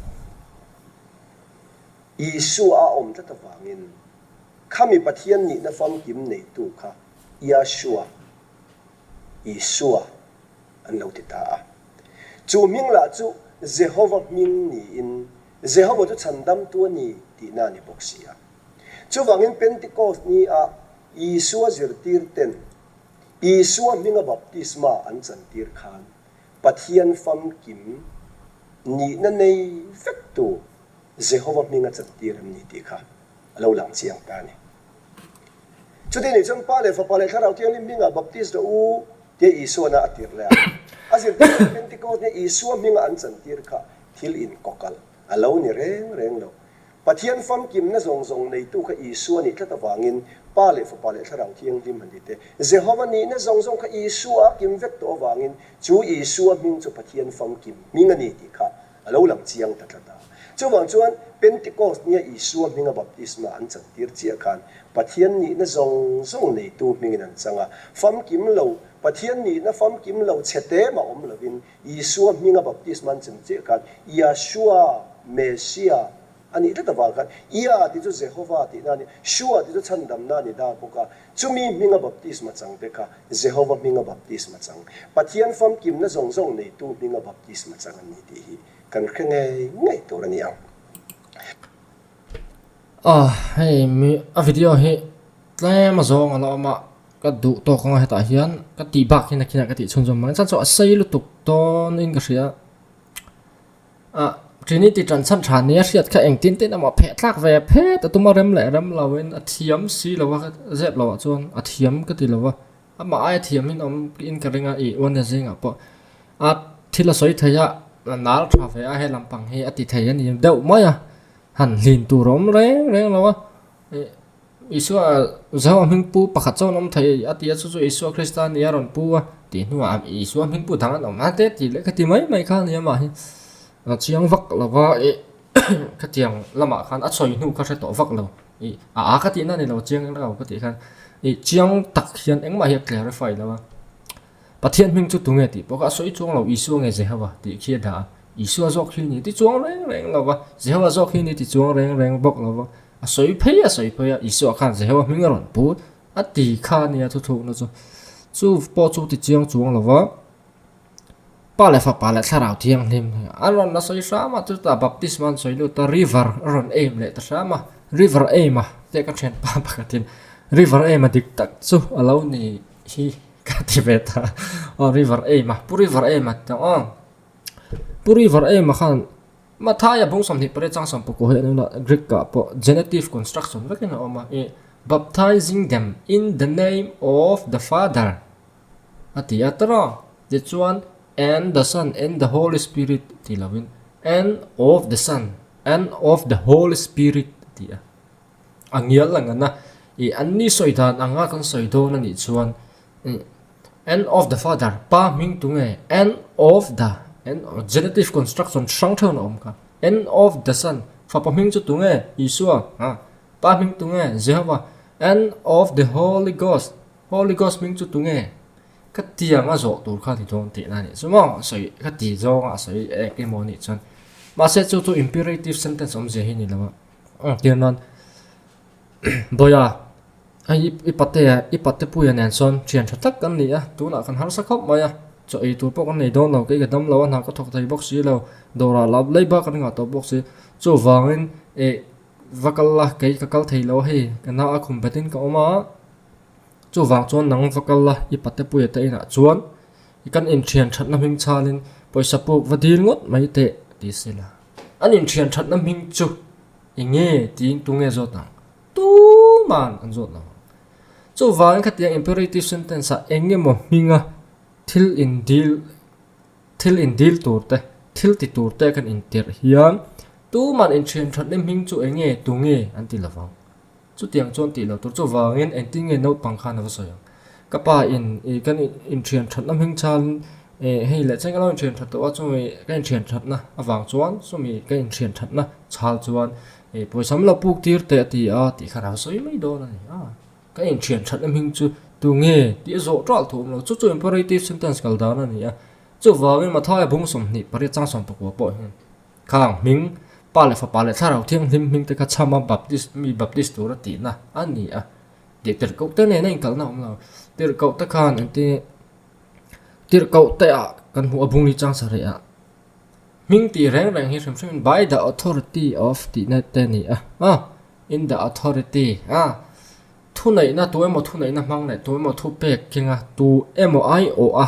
Isua a awm tlat avangin khami Pathian nihna famkim neitu kha Yahshua, Isua, an lo ti ta a. Chu hming lah chu Jehova hming niin, Jehova chu chhandamtu a ni tihna a ni bawk si a. Chuvangin Pentecost ni-ah Isua zirtirten Isua hminga baptisma an chantir khan Pathian famkim nihna nei vektu Jehova hminga chantir an ni tih kha a lo lang chiang ta a ni. Chuti nih chuan Pa leh Fapa leh Thlarau Thianghlim hmingah baptis rawh u tia Isuana a tirh leh a. A zirtirtu Pentecost nia Isua hminga an chantir kha thil inkawkalh a lo ni reng reng lo. Pathian famkimna zawng zawng neitu kha Isua nih tlat avangin Pa leh Fapa leh Thlarau Thianghlim an ti te. Jehova nihna zawng zawng kha Isua a kim vek tawh avangin chu Isua hming chu Pathian famkim hming a ni tih kha A lo lang chiang ta tlat a. Chuvang chuan Pentecost nia Isua hminga baptisma an chantir chiah khan Pathian nihna zawng zawng neitu hmingin an chang a. Famkim lo, Pathian nihna famkim lo chhe te mah awm lovin Isua hminga baptisma an chan chiah khan Yahshua, Messiah, a nih tlat avang khan Yah tih chu Jehovah tihna a ni, Shua tih chu chhandamna a ni da bawk a. Chumi hminga baptisma chang te kha Jehova hminga baptisma chang, Pathian famkimna zawng zawng neitu hminga baptisma chang an ni tih hi kan hre ngei ngei tur a ni ang. Aw hei mi a video hi tlem a zawng a la awm a, ka duh tawk anga hetah hian ka tih bak hi nakinah ka tih chhunzawm mai chuan chu a sei lutuk dawnin ka hria. Ah Trinity tan chhan tha nia hriat kha engtin tin emaw pheh thlak ve phet a tum a rem leh rem lo in a thiam si lo a zep lo ah chuan a thiam ka ti lo a amah aia thiam in awm in ka ring a ih uan zingah pawh a thil a sawi thei a a nal tha ve a he lampang hi a ti thei a ni deuh mai a han hlin tur a awm reng reng lo a ih. Isua Jehovah hming pu pakhat chuan awm thei a ti a, chu chu Isua Krista a ni a rawn pu a tih hnuah Isua hming pu dang an awm a te tih leh ka ti mai mai kha a ni a mah hi a chiang vak lo va ih khatiang lamah khan a sawi hnu kha hre tawh vak lo ih a a ka tihna a ni lo chiang lo ka tih khan ih chiang tak hian engmah hi a clarify lo a. Pathian hming chu tunge tih pawh kha a sawi chuang lo, Isua nge Jehova tih khi a dah a, Isua zawk hi ni ti chuang reng reng lo va, Jehova zawk hi ni ti chuang reng reng bawk lo va, a sawi phei a sawi phei a, Isua khan Jehova hming a rawn pu a ti kha nia thuthlukna chu. Chu pawh chu ti chiang chuang lo va, Pa leh Fapa leh Thlarau Thianghlim an rawn la sawi hram a, chutah baptisma an sawi lut a, river a rawn aim leh ta hram a, river aim a tih ka thianpa pakhatin river aim a dik tak chu a lo ni hi ka ti ve ta aw river aim a, pu river aim a ti tawh aw, pu river aim a khan Mathaia bung 28 chang 19 hi an awm a, Greek ah pawh genitive construction vekin a awm a, ih baptizing them in the name of the Father a ti a tawrh a, tichuan and the Son and the Holy Spirit ti lovin and of the Son and of the Holy Spirit a ti a, a ngial ang an a, ih an ni sawi dan anga kan sawi dawn a nih chuan ih And of the Father, Pa hming tu nge? And of the, and genitive construction hrang theuh na awm kha. And of the Son, Fapa hming chu tu nge? Isua, ha. Pa hming tu nge? Jehovah. And of the Holy Ghost, Holy Ghost hming chu tu nge? Ka tiang a zawh tur kha ni dawn tihna a nih chu maw? Sawi ka ti zawng a sawi ek emaw a nih chuan. Mahse chu chu imperative sentence awmzia hi ni lo a. Tir nan Bawiha. Hei i pate i pate puia nen sawn thian tha tak kan ni a, tunah kan harsa khawp mai a, chaw ei tur pawh kan nei dawn lo, kei ka dam lo a, hna ka thawk thei bawk si lo, dawrah lah leiba kan ngah tawh bawk si, chuvangin eh va kal la kei ka kal thei lo a hei ka hna a khum betin ka awm a, chuvang chuan nang va kal la i pate puia te inah chuan i kan inthian thatna hming chhalin pawisa puk va dil ngawt mai teh ti se la, an inthian thatna hming chu eng nge tiin tunge zawt ang. Tuman an zawt lo ang. Chuvangin khatiang imperative sentence ah eng emaw hminga thil indil thil indil tur te, thil ti tur te kan intirh hian tuman inthian thatna hming chu eng nge tu nge an ti lo vang. Chutiang chuan tih lo tur. Chuvangin engtin nge naupang khan a va sawi ang. Ka pa in ih kan inthian thatna hming chhalin ih hei leh chen ka lo inthian that tawh a chumi ka inthian thatna avang chuan chumi ka inthian thatna chhal chuan Ih pawisa min lo puk tir teh a ti a tih kha rang sawi mai dawn a ni a, ka inthian thatna hming chu tu nge tih a zawh ṭalh thu awm lo, chu chu imperative sentence kal dan a ni a, chuvangin Mathaia bung 28 chang 19 pawh hian khang hming Pa leh Fapa leh Thlarau Thianghlim hming te kha chhama Baptist mi Baptist tura tihna a ni a, tih tirhkoh te nena inkalhna a awm lo, tirhkoh te khan engtin tirhkoh te ah kan hmuh a bung li chang sarih ah. Hming tih reng reng hi hrim hrimin by the authority of tihna te a ni a, a in the authority a thuneihna tu emaw thuneihna hmang leh tu emaw thu pek keng a tu emaw aiawh a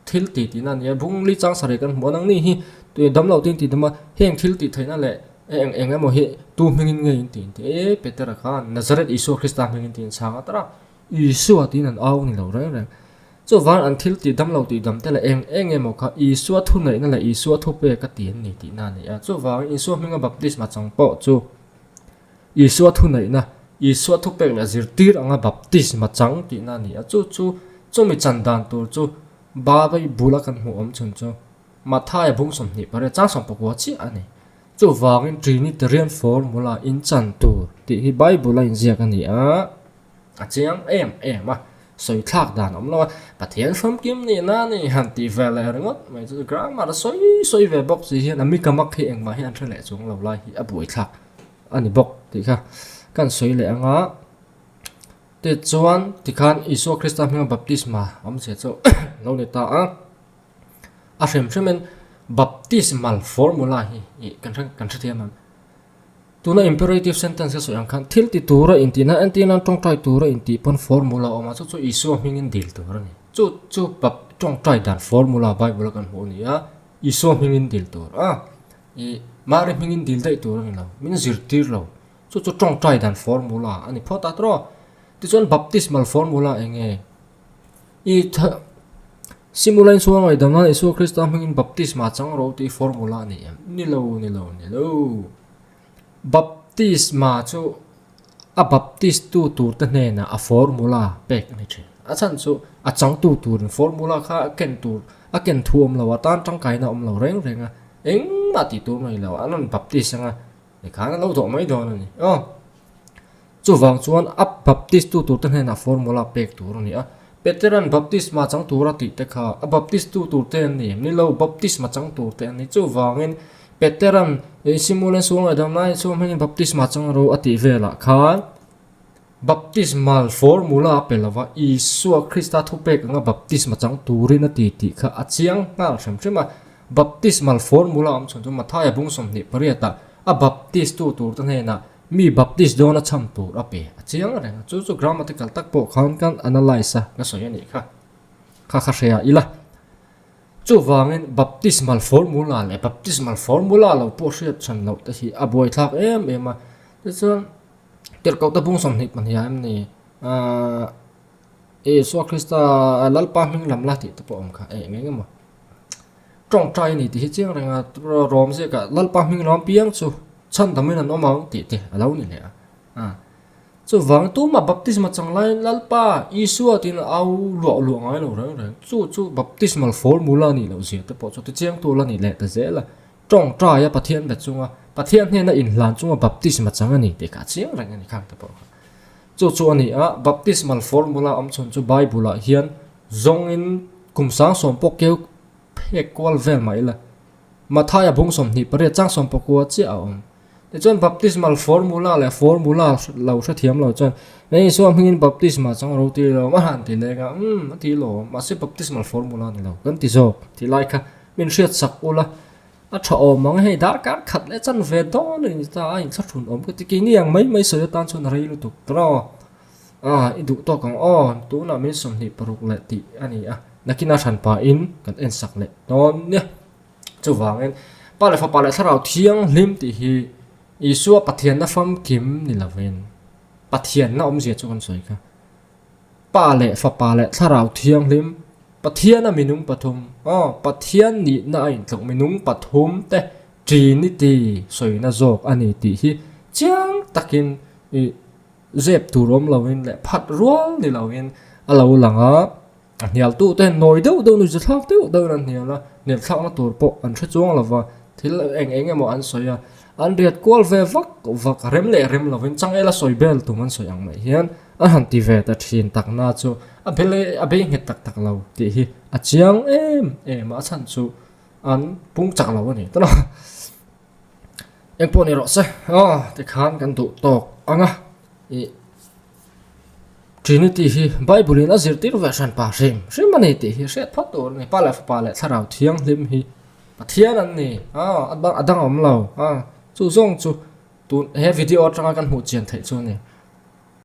thil tih tihna a ni a, bung li chang sarih kan hmu a nangni hi tui dam lo tin tih dam a heng thil tih theihna leh eng eng emaw hi tu hmingin nge in tih in tih e Petera khan Nazareth Isua Krista hmingin tih in chhang a tara Isua tiin an au ni lo reng reng. Chuvan an thil tih dam lo tih dam te leh eng eng emaw kha Isua thuneihna leh Isua thupek a ti an ni tihna a ni a. Chuvangin Isua hminga baptisma chang pawh chu Isua thuneihna, Isua thupek leh zirtir anga baptisma chang tihna a ni a. Chu chu chumi chan dan tur chu Babai bula kan hmuh awm chhun chu Mathaia bung 28 chang 19 chiah a ni. Chuvangin Trinitarian formula in chan tur tih hi Bible a inziak a ni a. A chiang em em a, sawi thlak dan awm lo a, Pathian famkim nihna a ni han tih ve leh ringawt mai chu grammar a sawi sawi ve bawk si hian a mikamak hi engmah hi an hre leh chuang lo lai hi a buaithlak a ni bawk tih kha kan sawi leh ang a. Tichuan tikhan Isua Krista hminga baptisma awmzia chu lo ni ta a, a hrim hrimin baptismal formula hi ih kan hre kan hrethiam ang. Tuna imperative sentence ka sawi ang khan thil ti tura intihna entir nan tawngtai tura intih pawn formula a awm a, chu chu Isua hmingin dil tur a ni. Chu chu bap tawngtai dan formula Bible a kan hmuh a ni a, Isua hmingin dil tur a, ih Mari hmingin dil daih tur a ni lo, min zirtir lo. Chu chu tawngtai dan formula a ni phawt a tawh. Tichuan baptismal formula eng nge? Ih tha Simulain sual ngaihdam nan Isua Krista hmingin baptisma chang ro tih formula a ni em? Ni lo, ni lo, ni lo. Baptisma chu a baptist tu tur te hnenah a formula pek a ni thin. A chhan chu a changtu turin formula kha a ken tur a ken thu awm lo a, tan tangkaina a awm lo reng reng a, engmah tih tur mai lo, an rawn baptist anga Tikhan a lo dawh mai dawn a ni. Aw. Chuvang chuan a baptist tu turte hnenah formula pek tur a ni a. Peteran baptisma chang tura tih te kha a baptist tu turte an ni em? Ni lo, baptisma chang turte an ni. Chuvangin Peteran Simulen sual ngaihdam laiin suam hmangin baptisma chang ro a tih velah khan. Baptismal formula a pe lova, Isua Krista thupek anga baptisma chang turin a ti tih kha a chiang nghal hrim hrim a. Baptismal formula awm chhun chu Mathaia bung 28 ah a baptis tu tur te hnenah mi baptis dawn a chham tur a pe a chiang reng a. Chu chu grammatical tak pawh khan kan analyse a ka sawi a nih kha. Kha kha hria ila. Chuvangin baptismal formula leh baptismal formula lo pawh hriat chhan loh te hi a buaithlak em em a. Tichuan. Tirhkohte bung 22 ah em ni? Aaa Isua Krista Lalpa hming lam la tih te pawh awm kha eng eng emaw tawngtai a ni tih hi chiang reng a rawm ziakah Lalpa hming lam piang chu chhandamin an awm ang tih te a lo ni leh a a chuvang tumah baptisma chang laiin Lalpa Isua tiin a au luah luah ngai lo reng reng chu chu baptismal formula a nih loh zia te pawh chu tichiang tur la ni leh ta zel a. Tawngtaia Pathian be chunga Pathian hnena inhlan chunga baptisma chang a ni tih kha a chiang reng a ni khang te pawh kha. Chu chu a ni a, baptismal formula awm chhun chu Bible ah hian zawngin kum sang sawm pawh keu phek kual vel mah ila Mathaia bung 28 chang 19 chiah a awm. Tichuan baptismal formula leh formula lo hrethiam lo chuan Hei Isua hmingin baptisma chang ro ti lo a han ti leng a, umm a ti lo mahse baptismal formula a ni lo kan ti zawk tih lai kha min hriat sak ula a tha awm ang hei darkar khat leh chan ve dawn a ni ta a inthlahrun awm ka ti keini ang mai mai sawi atan chuan a rei lutuk tawh a i duh tawk ang aw tunah min 26 leh tih a ni a nakin a hran pahin kan en sak leh dawn nia chuvangin Pa leh Fapa leh Thlarau Thianghlim tih hi Isua Pathianna famkim ni lovin Pathianna awmzia chu kan sawi kha. Pa leh Fapa leh Thlarau Thianghlim, Pathiana minung pathum, aw, Pathian nihna a intluk minung pathum te Trinity sawina zawk a ni tih hi chiang takin i zep tur awm loin leh phat rual ni loin a lo lang a. A hnialtute nawi deuh deuh nuihza thlak deuh deuhin an hnial a, hnial thlakna tur pawh an hre chuang lo va, thil eng eng emaw an sawi a, an riat kual ve vak vak rem leh rem lovin changela sawi bel tum an sawi ang mai hian an han ti ve ta thin takna chu a bel a bei nghet tak tak lo tih hi a chiang em em a, a chhan chu an pung chak lo a ni tawh a. Engpawh ni rawh se aw tikhan kan duh tawk ang a ih. Trinity hi Bible in a zirtir ve hran pa hrim hrim a ni tih hi hriat phawt tur a ni. Pa leh Fapa leh Thlarau Thianghlim hi Pathian an ni a, a dang a awm lo a, chu zawng chu tun he video atanga kan hmuh chian theih chu a ni.